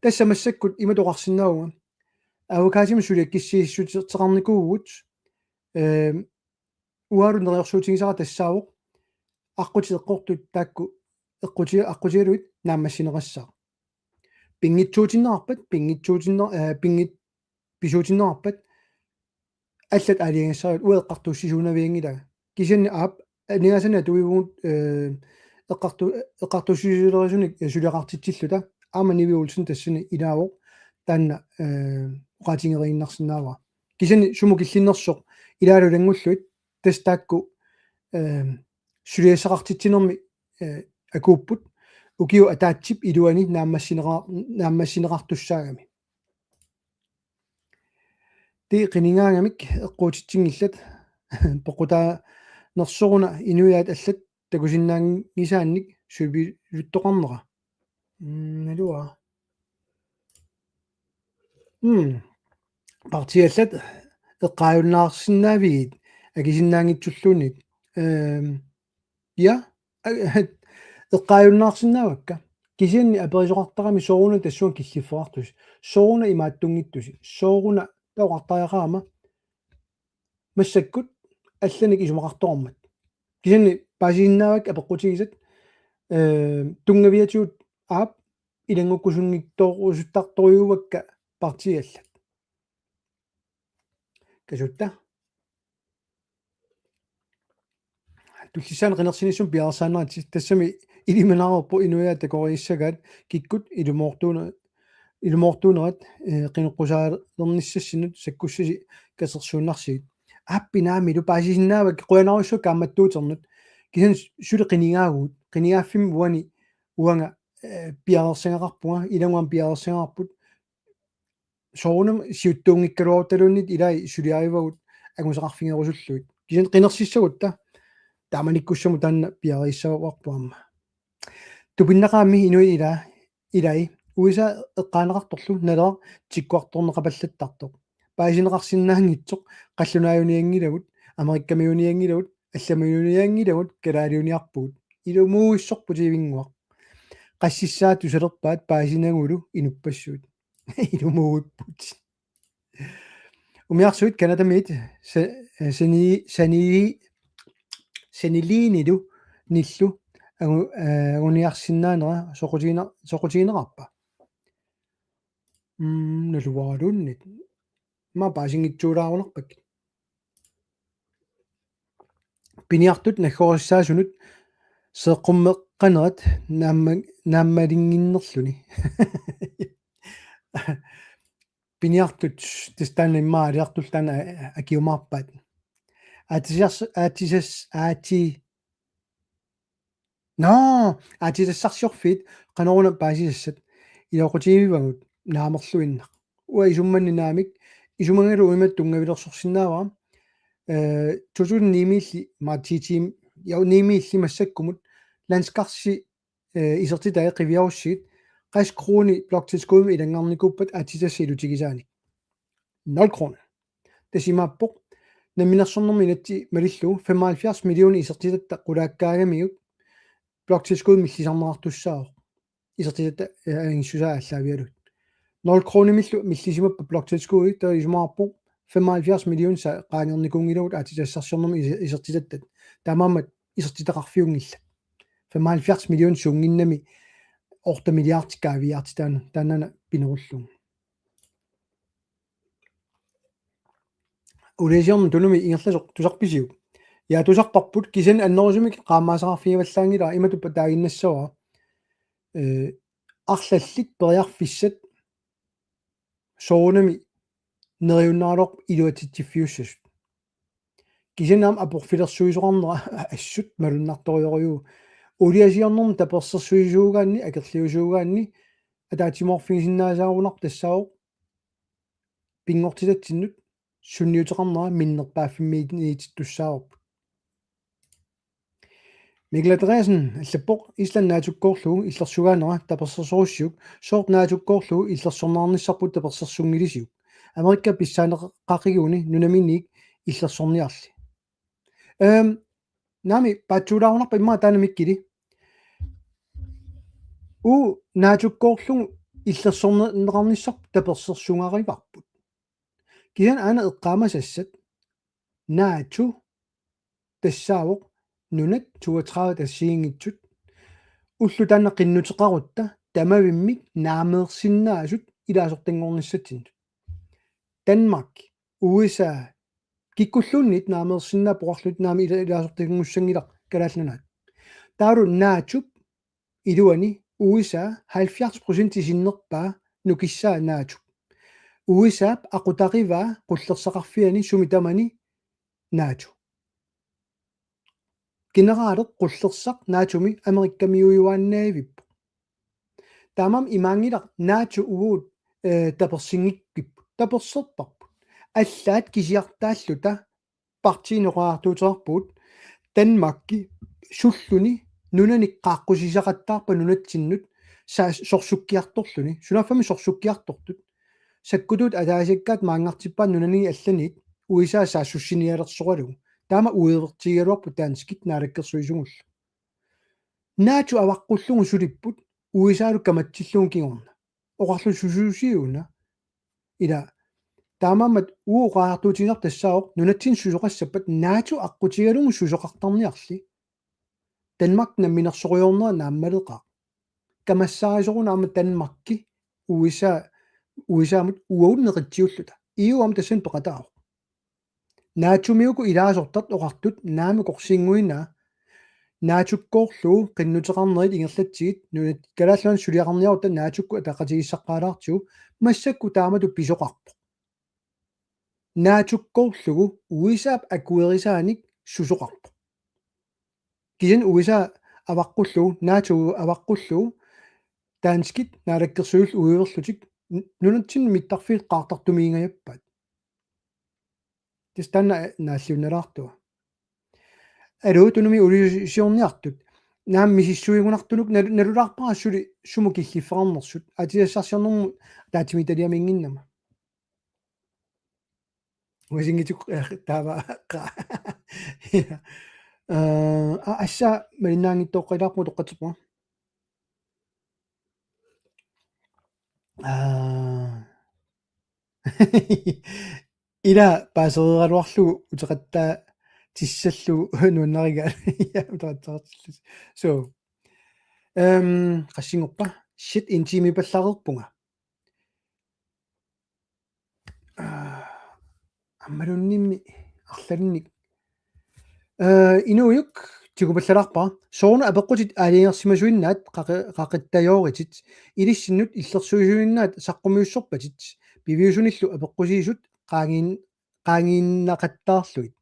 Tassa massakkut imatut oqarsinnaavunga: Avocadimik suliakkissiissuteqarnikuuvugut, ehm, uagut neriorsuutigisara tassaavoq aqqutit eqqortut taakku eqquti-, aqqutigalugit naammassineqassaaq. Pinngitsuutinneqarpat, pinngitsuutinner-, eh, pinngit-, pisuutinneqarpat allat aalajangissavat, uanga eqqartuussisuunavianngilara. Kisianni aap, aningaasanik atuivugut, eh, eqqartu-, eqqartuussisoqarnerisunik, eh, suliaqartitsilluta, aamma Nivi Olsen tassani ilaavoq, taanna, eh, oqaatigeriinnarsinnaavara. Kisianni sumut killinnersoq ilaalu ilanngullugit, tassa taakku, eh, suliassaqartitsinermi, eh, akuupput, ukiup ataatsip iluani naammassineqa-, naammassineqartussaagami. Ti qinigaangamik eqquutitsinngillat, peqqutaanersoruna inuiaat allat takusinnaanngisaannik suliaruttoqarnera. Mm, naluara. Mm. Partiiallat eqqaajunnaarsinnaavigit akisinnaanngitsulluunniit. Ehm, ja, a-, eqqaajunnaarsinnaavakka. Kisianni aperisoqartarami sooruna tassunga killiffeqartusi. Sooruna imaattunngittusi. Sooruna tassa oqartariaqarama massakkut allanik isumaqartoqarmat. Kisianni paasisinnaavakka apeqqutigisat, eh, tunngaviatigut aap ilanngukkusunngitsoorusuttartorujuuakka partiiallat. Kasutta. Tullissaani qinersinissumik piareersaanerat tassami ilimanaareerpoq inuiaat takorissagaat kikkut ilumoortuuna-, ilumoortuunerat, eh, qineqqusaalernissassinnut sakkussasi katersuunnarsigit. Aappi naamilu paasisinnaavakka qujanarsuaq kaammattuuternut. Kisianni suli qinigaagut, qinigaaffimmi uani uanga, eh, piareersagaqarpunga, ilagut aamma piareersagaqarput. Soorunami siuttuunngikkaluarutaluunniit ilai suliarivagut angusaqarfigerusullugit. Kisianni qinersissagutta taamanikkussamut taanna piareersarparput aamma. Tupinnaqaammi inuit ila-, ilai U S A eqqaaneqartorlu Naleraq tikkuartorneqapallattartoq. Paasineqarsinnaanngitsoq qallunaajunianngilagut, Amerikkamiunianngilagut, allamajunianngilagut, kalaaliuniarpugut. Ilumuuissorput ivinnguaq. Qassissaat tusalerpaat paasinagulu inuppassuit. Ilumuuipput. Umiarsuit Canadamiit sa-, eh, sani-, sani-, saniliinilu nillu angu-, eh, anguniarsinnaanera soqutigiina-, soqutigineqarpa? Mm, naluaraluunniit. Aamma paasinngitsuulaarunarpakka. Piniartut naggorissaasunik seeqqummeqqanerat naamma-, naammalinnginnerluni. Piniartut tassa taanna immaqa aliartullu taanna a-, akiumaarpaat. Aatsisars-, aatsisas-, aatsi-, Nå, aatsitassarsiorfiit qanoruna paasisassat iluaqutigivagut naamerluinnaq. Uanga isummanni naamik, isumanngalu uimat tunngavilersorsinnaavara. Eh, to tusind ni-miilli, maatiitiim, ja, ni-miilli massakkumut, landskarsi, eh, isertitai qiviarussigit, qassit krooni bloktilskuddimik ilanngarnikuuppat aatsitassat ilutigisaanik. Nul kroner. Tassa imaappoq, namminersornermi inatsit malillugu femoghalvfjerds millioner isertitatta qulaakkaangamiuk bloktilskud millisarneqartussaavoq. Isertitatta, eh, angissusaa aallaavigalugit. Nul kronimillu millisimappat bloktilskudit, taava isumaqarpoq femoghalvfjerds millioner sa-, qaangernikuunngilagut aatsitassarsiornermi is-, isertitattat. Taamaammat isertitaqarfiunngillat. Femoghalvfjerds millioner suunnginnami otte milliarder kaaviiaartitaanut, taanna pinerullugu. Uliasiorneq Tunumi ingerlasoq tusarpisiuk? Ja, tusarparput, kisianni annerusumik qaammaasaqarfigivallaanngilara, imatuppa taaginnassavara. Eh, arlallit periarfissat soorunami neriunnaraluarput iluatsitsiffiussasut. Kisianni aamma aporfilersuisoqarnera assut malunnartorujorujuuvoq. Uliasiornermi tapersersuisuugaanni, akerliusuugaanni, ataatsimoorfigisinnaasaagunarpoq tassaavoq pinngortitatsinnut sunniuteqarnera minnerpaaffimmiitittussaavarput. Mikkel Andreasen allappoq: Island NATO-kkoorlugu illersugaanera tapersersorussiuk, sooq NATO-kkoorlugu illersorneqarnissarput tapersersunngilisiuk? Amerika pissaaneqaqiguni nunaminiit illersorniarli. Ehm, naami paatsuulaarunarpa immaqa taanna Mikkili. Uu NATO-kkoorlugu illersorneqarnissarput tapersersugarivarput. Kisianni aana eqqaamasassat NATO tassaavoq nunat toogtredive assigiinngitsut ullut taanna qinnuteqarutta tamavimmik naameersinnaasut ilaasortanngornissatsinnut. Danmark, U S A, kikkulluunniit naameersinnaapput oqarlutik naamik ila-, ilaasortanngussanngilaat Kalaallit Nunaat. Taavalu NATO-p iluani U S A halvfjerds procent sinnerpaa nukissaa NATO. U S A-p aqutarivaa qullersaqarfiani sumi tamani NATO. Generaaleq qullersaq NATO-mi Amerikamiujuaannavippoq. Taamaammat imaanngilaq NATO uagut, eh, tapersinngikkipput. Taperserparput. Allaat kisiartaalluta partiinit oqariartuuteqarpugut Danmarki sulluni nunanik qaaqqusisaqattaarpa nunatsinnut saa-, sorsukkiartorluni. Sunaaffa sorsukkiartortut. Sakkutuut ataasiakkaat maanngartippaat nunani allaniit U S A saassussinialersoralugu. Taama uivertigigaluarput danskit naalakkersuisugullu. NATO avaqqullugu sulipput U S A-lu kamatsillugu kingorna. Oqarlusi susuusiuna. Ila taamaammat uagut oqariartuutigisarput tassaavoq nunatsinnut susoqassappat NATO aqqutigalugu susoqartarniarli. Danmark namminersorujoornera naammaleqaaq. Kamassaarisoruna aamma Danmarki U S A, U S A-mut uagut neqitsiulluta. E U aamma tassani peqataavoq. NATO-mi uku ilaasortat oqartut naamik korsinnguinaa. NATO-kkoorlugu qinnuteqarnerit ingerlatsigit nunat Kalaallit Nunaat suliaqarniarutta NATO-kkut ataqatigiissaqqaalaartigu massakkut taamatut pisoqarpoq. NATO-kkoorlugu U S A-p akuerisaanik susoqarpoq. Kisianni U S A avaqqullugu, NATO avaqqullugu, danskit naalakkersuisullu uiverlutik n-, nunatsinni mittarfiit qaartartumiingajappaat. Tassa taanna naalliunnalaartua. Aluu, Tunumi uliusiorniartut. Naamik misissuigunartunuk nal-, nalulaarpara suli sumut killiffeqarnersut. Aatsitassarsiornermut ataatsimiititaliaminnginnama. Uasinngitsuk, eh, taava qa-, ja. Eh, a-, assa malinnaanngitsoqqaarpunga toqqatserpunga. Aa. Ila paasereeraluarlugu uteqattaatissallugu nuannarigaat. Ja, uteqattaartillusi. So. Ehm, qassinngorpa? Shit, en time pallareerpunga. Aa, ammaluunniimmi arlalinnik. Ee, Inuujuk tigupallalaarpara. Sooruna apeqqutit aalajangersimasuinnaat qaqi-, qaqittajooritit. Ilissinnut illersuisuinnaat saqqummiussorpatit. Piviusunillu apeqqusiisut qaangiin-, qaangiinnaqattaarlugit.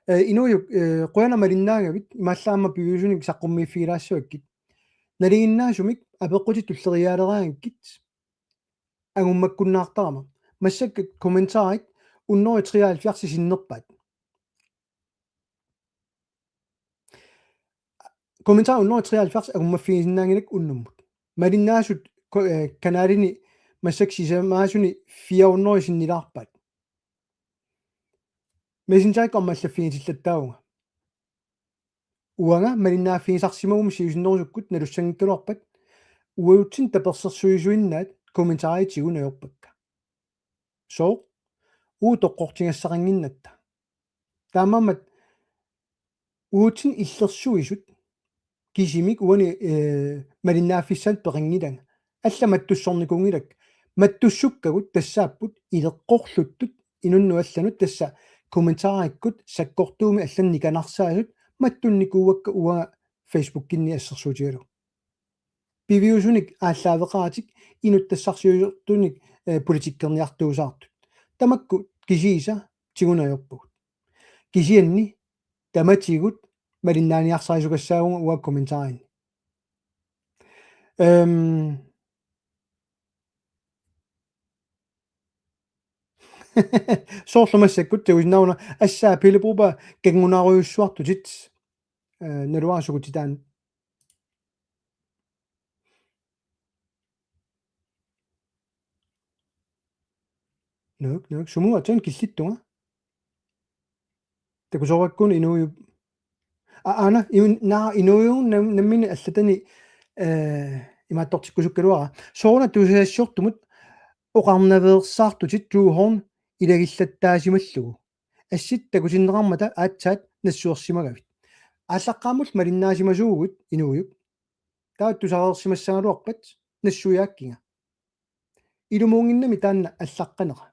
Ee, Inuujuk, ee, qujanaq malinnaagavit, imaallaat aamma piviusunik saqqummiiffigilaassavakkit. Nalinginnaasumik apeqqutit tulleriiaalereeraangakkit. Angummakkunnaartarama. Massakkut kommentarit hundrede treoghalvfjerds sinnerpaat. Kommentarit hundrede treoghalvfjerds angummaffigisinnaanngilakka unnummut. Malinnaasut ko-, eh, kanalini massakkut sisamaasuni fire hundrede sinnilaarpaat. Messengerikkut aamma allaffigitillattaavunga. Uanga malinnaaffigisarsimaguma siusinnerusukkut nalussanngikkaluarpat uatsinnut tapersersuisuinnaat kommentarit tiguneq ajorpakka. Sooq? Uagut toqqortigassaqannginnatta. Taamaammat uatsinnut illersuisut kisimik uani, eh, malinnaaffissaanut peqanngilanga. Alla mattussornikuunngilakka. Mattussukkagut tassaapput ileqqorluttut inunnut allanut tassa kommentarikkut sakkortuumik allanut nikanarsaasut mattunnikuuakka uanga Facebookinni assersuutigalugu. Piviusunik aallaaveqaratik inuttassaasiortunik, eh, politikkerniartuusaartut. Tamakku kisiisa tiguneq ajorpagut. Kisianni tamatigut malinnaaniarsarisukassaavunga uanga kommentarini. Ehm, Soorlu massakkut takusinnaavara assaa Pele Broberg kanngunarujussuartutit, eh, naluara sukutitaanut. Nuuk, nuuk, sumuatsan killittunga. Takusorakkun inuuju. A-, aana, iun-, naa, inuuju nam-, nammineq allatani, eh, imaattortikkusukkaluara. Sooruna tusagassiortumut oqarnaveersaartutit Thybodean ilagillattaasimallugu. Assit takutinneqarmata aatsaat nassuersimagavit. Aallaqqaammulli malinnaasimasuuguit inuuju. Taava tusareersimassagaluarpat nassuiaakkiga. Ilumuunnginnami taanna allaqqanera.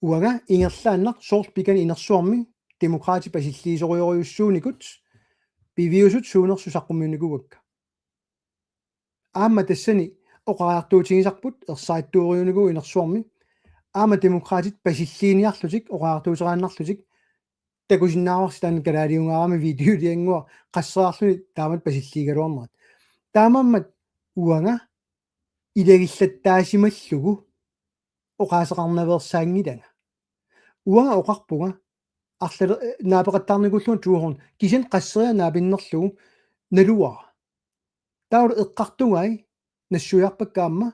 Uanga ingerlaannaq soorlu pikani inersuarmi Demokraatit pasilliisorujorujussuunikut piviusut suunersut saqqummiunnikuuakka. Aamma tassani oqariartuutigisarput ersarittuuriunikuuvoq inersuarmi. Aamma Demokraatit pasilliiniarlutik oqariartuuteriaannarlutik takusinnaavarsi taanna kalaaliungaarami videoliannguaq qasseriarluni taamatut pasilliigaluarnerat. Taamaammat uanga ilagillattaasimallugu oqaaseqarnaveersaanngilanga. Uanga oqarpunga arlale-, eh, naapeqattaarnikuullunga Thybodean kisianni qasseriarluni naapinnerlugu naluara. Taava eqqartugai nassuiarpakka aamma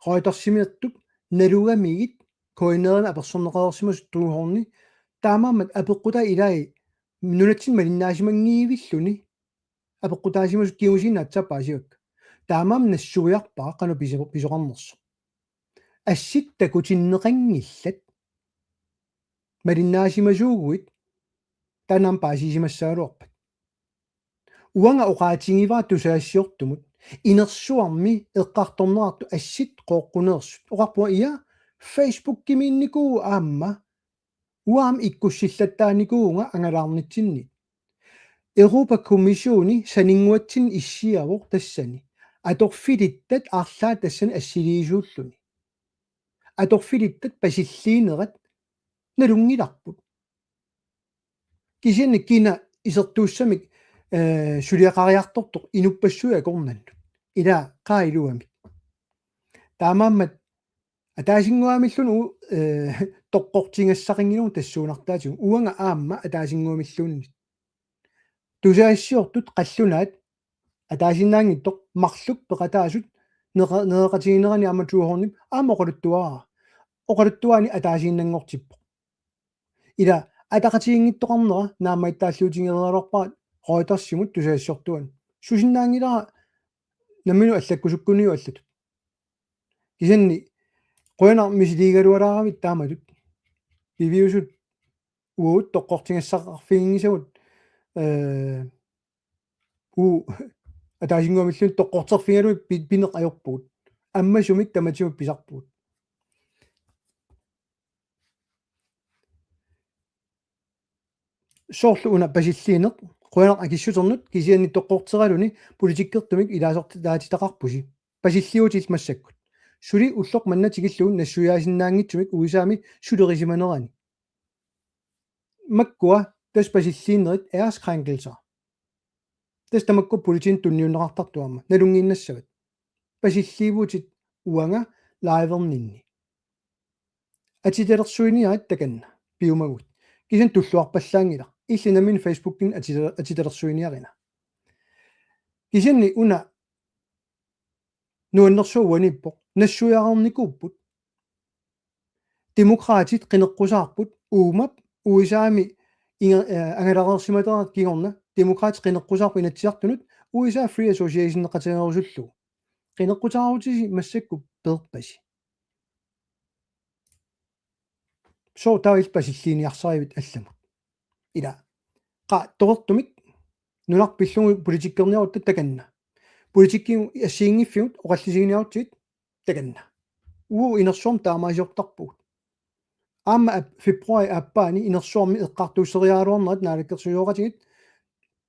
Reutersimiittup nalugamigit K N R-imi apersorneqareersimasut Thybodeani taamaammat apeqqutai ilai nunatsinni malinnaasimanngiivilluni apeqqutaasimasut kingusinnaat aatsaat paasivakka. Taamaammat nassuiarpara qanoq piso-, pisoqarnersoq. Assit takutinneqanngillat. Malinnaasimasuuguit taanna aamma paasisimassagaluarpat. Uanga oqaatigivara tusagassiortumut inersuarmi eqqartorneqartut assit qooqquneersut. Oqarpunga ia Facebookimiinnikuuvoq aamma uanga aamma ikkussillattaarnikuuvunga angalaarnitsinnit. Europa-Kommissioni saninnguatsinni issiavoq tassani. Atorfilittat arlaat tassani assiliisuulluni. Atorfilittat pasilliinerat nalunngilarput. Kisianni kina isertuussamik, eh, suliaqariartortoq inuppassuit akornannut. Ila qaa iluamik. Taamaammat ataasinnguamilluunniit u-, eh, toqqortigassaqanngilagut tassuunartaatigut. Uanga aamma ataasinnguamilluunniit. Tusagassiortut qallunaat ataasiinnaanngitsoq marluk peqataasut neqa-, nereqatigiinnerani aamma Thybodeanip aamma oqaluttuarara. Oqaluttuaani ataasiinnanngortippoq. Ila ataqatigiinngittoqarnera naammagittaalliutigereeraluarpara Reutersimut tusagassiortuani. Susinnaanngilara namminut allakkusukkuniuk allatut. Kisianni qujanaq misiliigalaaravit taamatut. Piviusut uagut toqqortigassaqarfiginngisagut, eh, uu ataasinnguamilluunniit toqqorterfigalugit pi-, pineq ajorpugut. Ammasumik tamatigut pisarpugut. Soorlu una pasilliineq, qujanaq akissuternut, kisianni toqqorteraluni politikkertumik ilaasortaatitaqarpusi. Pasilliutit massakkut. Suli ulloq manna tikillugu nassuiaasinnaanngitsumik U S A-mi sulerisimanerani. Makkua tassa pasilliinerit æreskrænkelser. Tassa tamakku politiinut tunniunneqartartut aamma nalunngiinnassavat. Pasilliivutit uanga liverninni. Atitalersuiniarit takanna piumaguit. Kisianni tulluarpallaanngilaq. Illit nammineq Facebookikkut atita-, atitalersuiniarina. Kisianni una nuannersuaq uaniippoq. Nassuiareernikuupput. Demokraatit qineqqusaarput uumap U S A-mi inga-, eh, angalareersimaterat kingorna. Demokraatit qineqqusaarput Inatsisartunut U S A Free Association-eqateerusullugu. Qineqqutaarutisi massakkut peerpasi. Sooq taava illit pasilliiniarsarivit allamut? Ila. Qaa, toqortumik nunarput pillugu politikkerniarutta takanna. Politikkikkut assigiinngiffigut oqallisiginiarutsigit takanna. Uagut inersuarmi taamaasiortarpugut. Aamma ap-, februaarip aappaani inersuarmi eqqartuusseriaraluarnerat naalakkersuisooqatigiit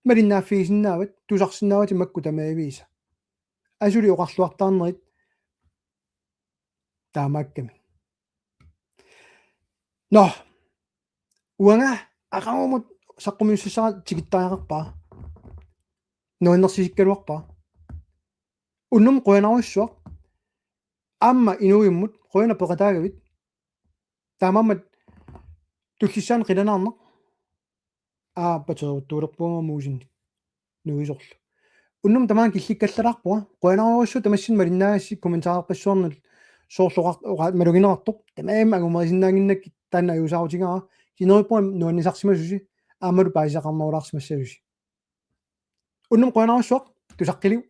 malinnaaffigisinnaavat, tusarsinnaavatit makku tamaviisa. Asuli oqarluartaarnerit taamaakkami. Nå, uanga aqagumut saqqummiussissara tikittariaqarpara. Nuannersisikkaluarpara. Unnuk qujanarsuaq. Aamma inuujummut qujanaq peqataagavit. Taamaammat tullissaani qilanaarnaq. Aappateeruttuulerpunga muusinni. Nuisorlu. Unnum tamaanga killikkallalaarpunga. Qujanarujussuaq tamassinnut malinnaagassi kommentarerpassuarnut soorlu oqa-, oqa-, malugineqartoq. Tamarmik angumerisinnaannginnakkit taanna ajuusaarutigaara. Sineruppunga nuannisarsimasusi. Aammalu paasisaqarnerulaarsimassasusi. Unnum qujanarujussuaq. Tusaqqiliuk.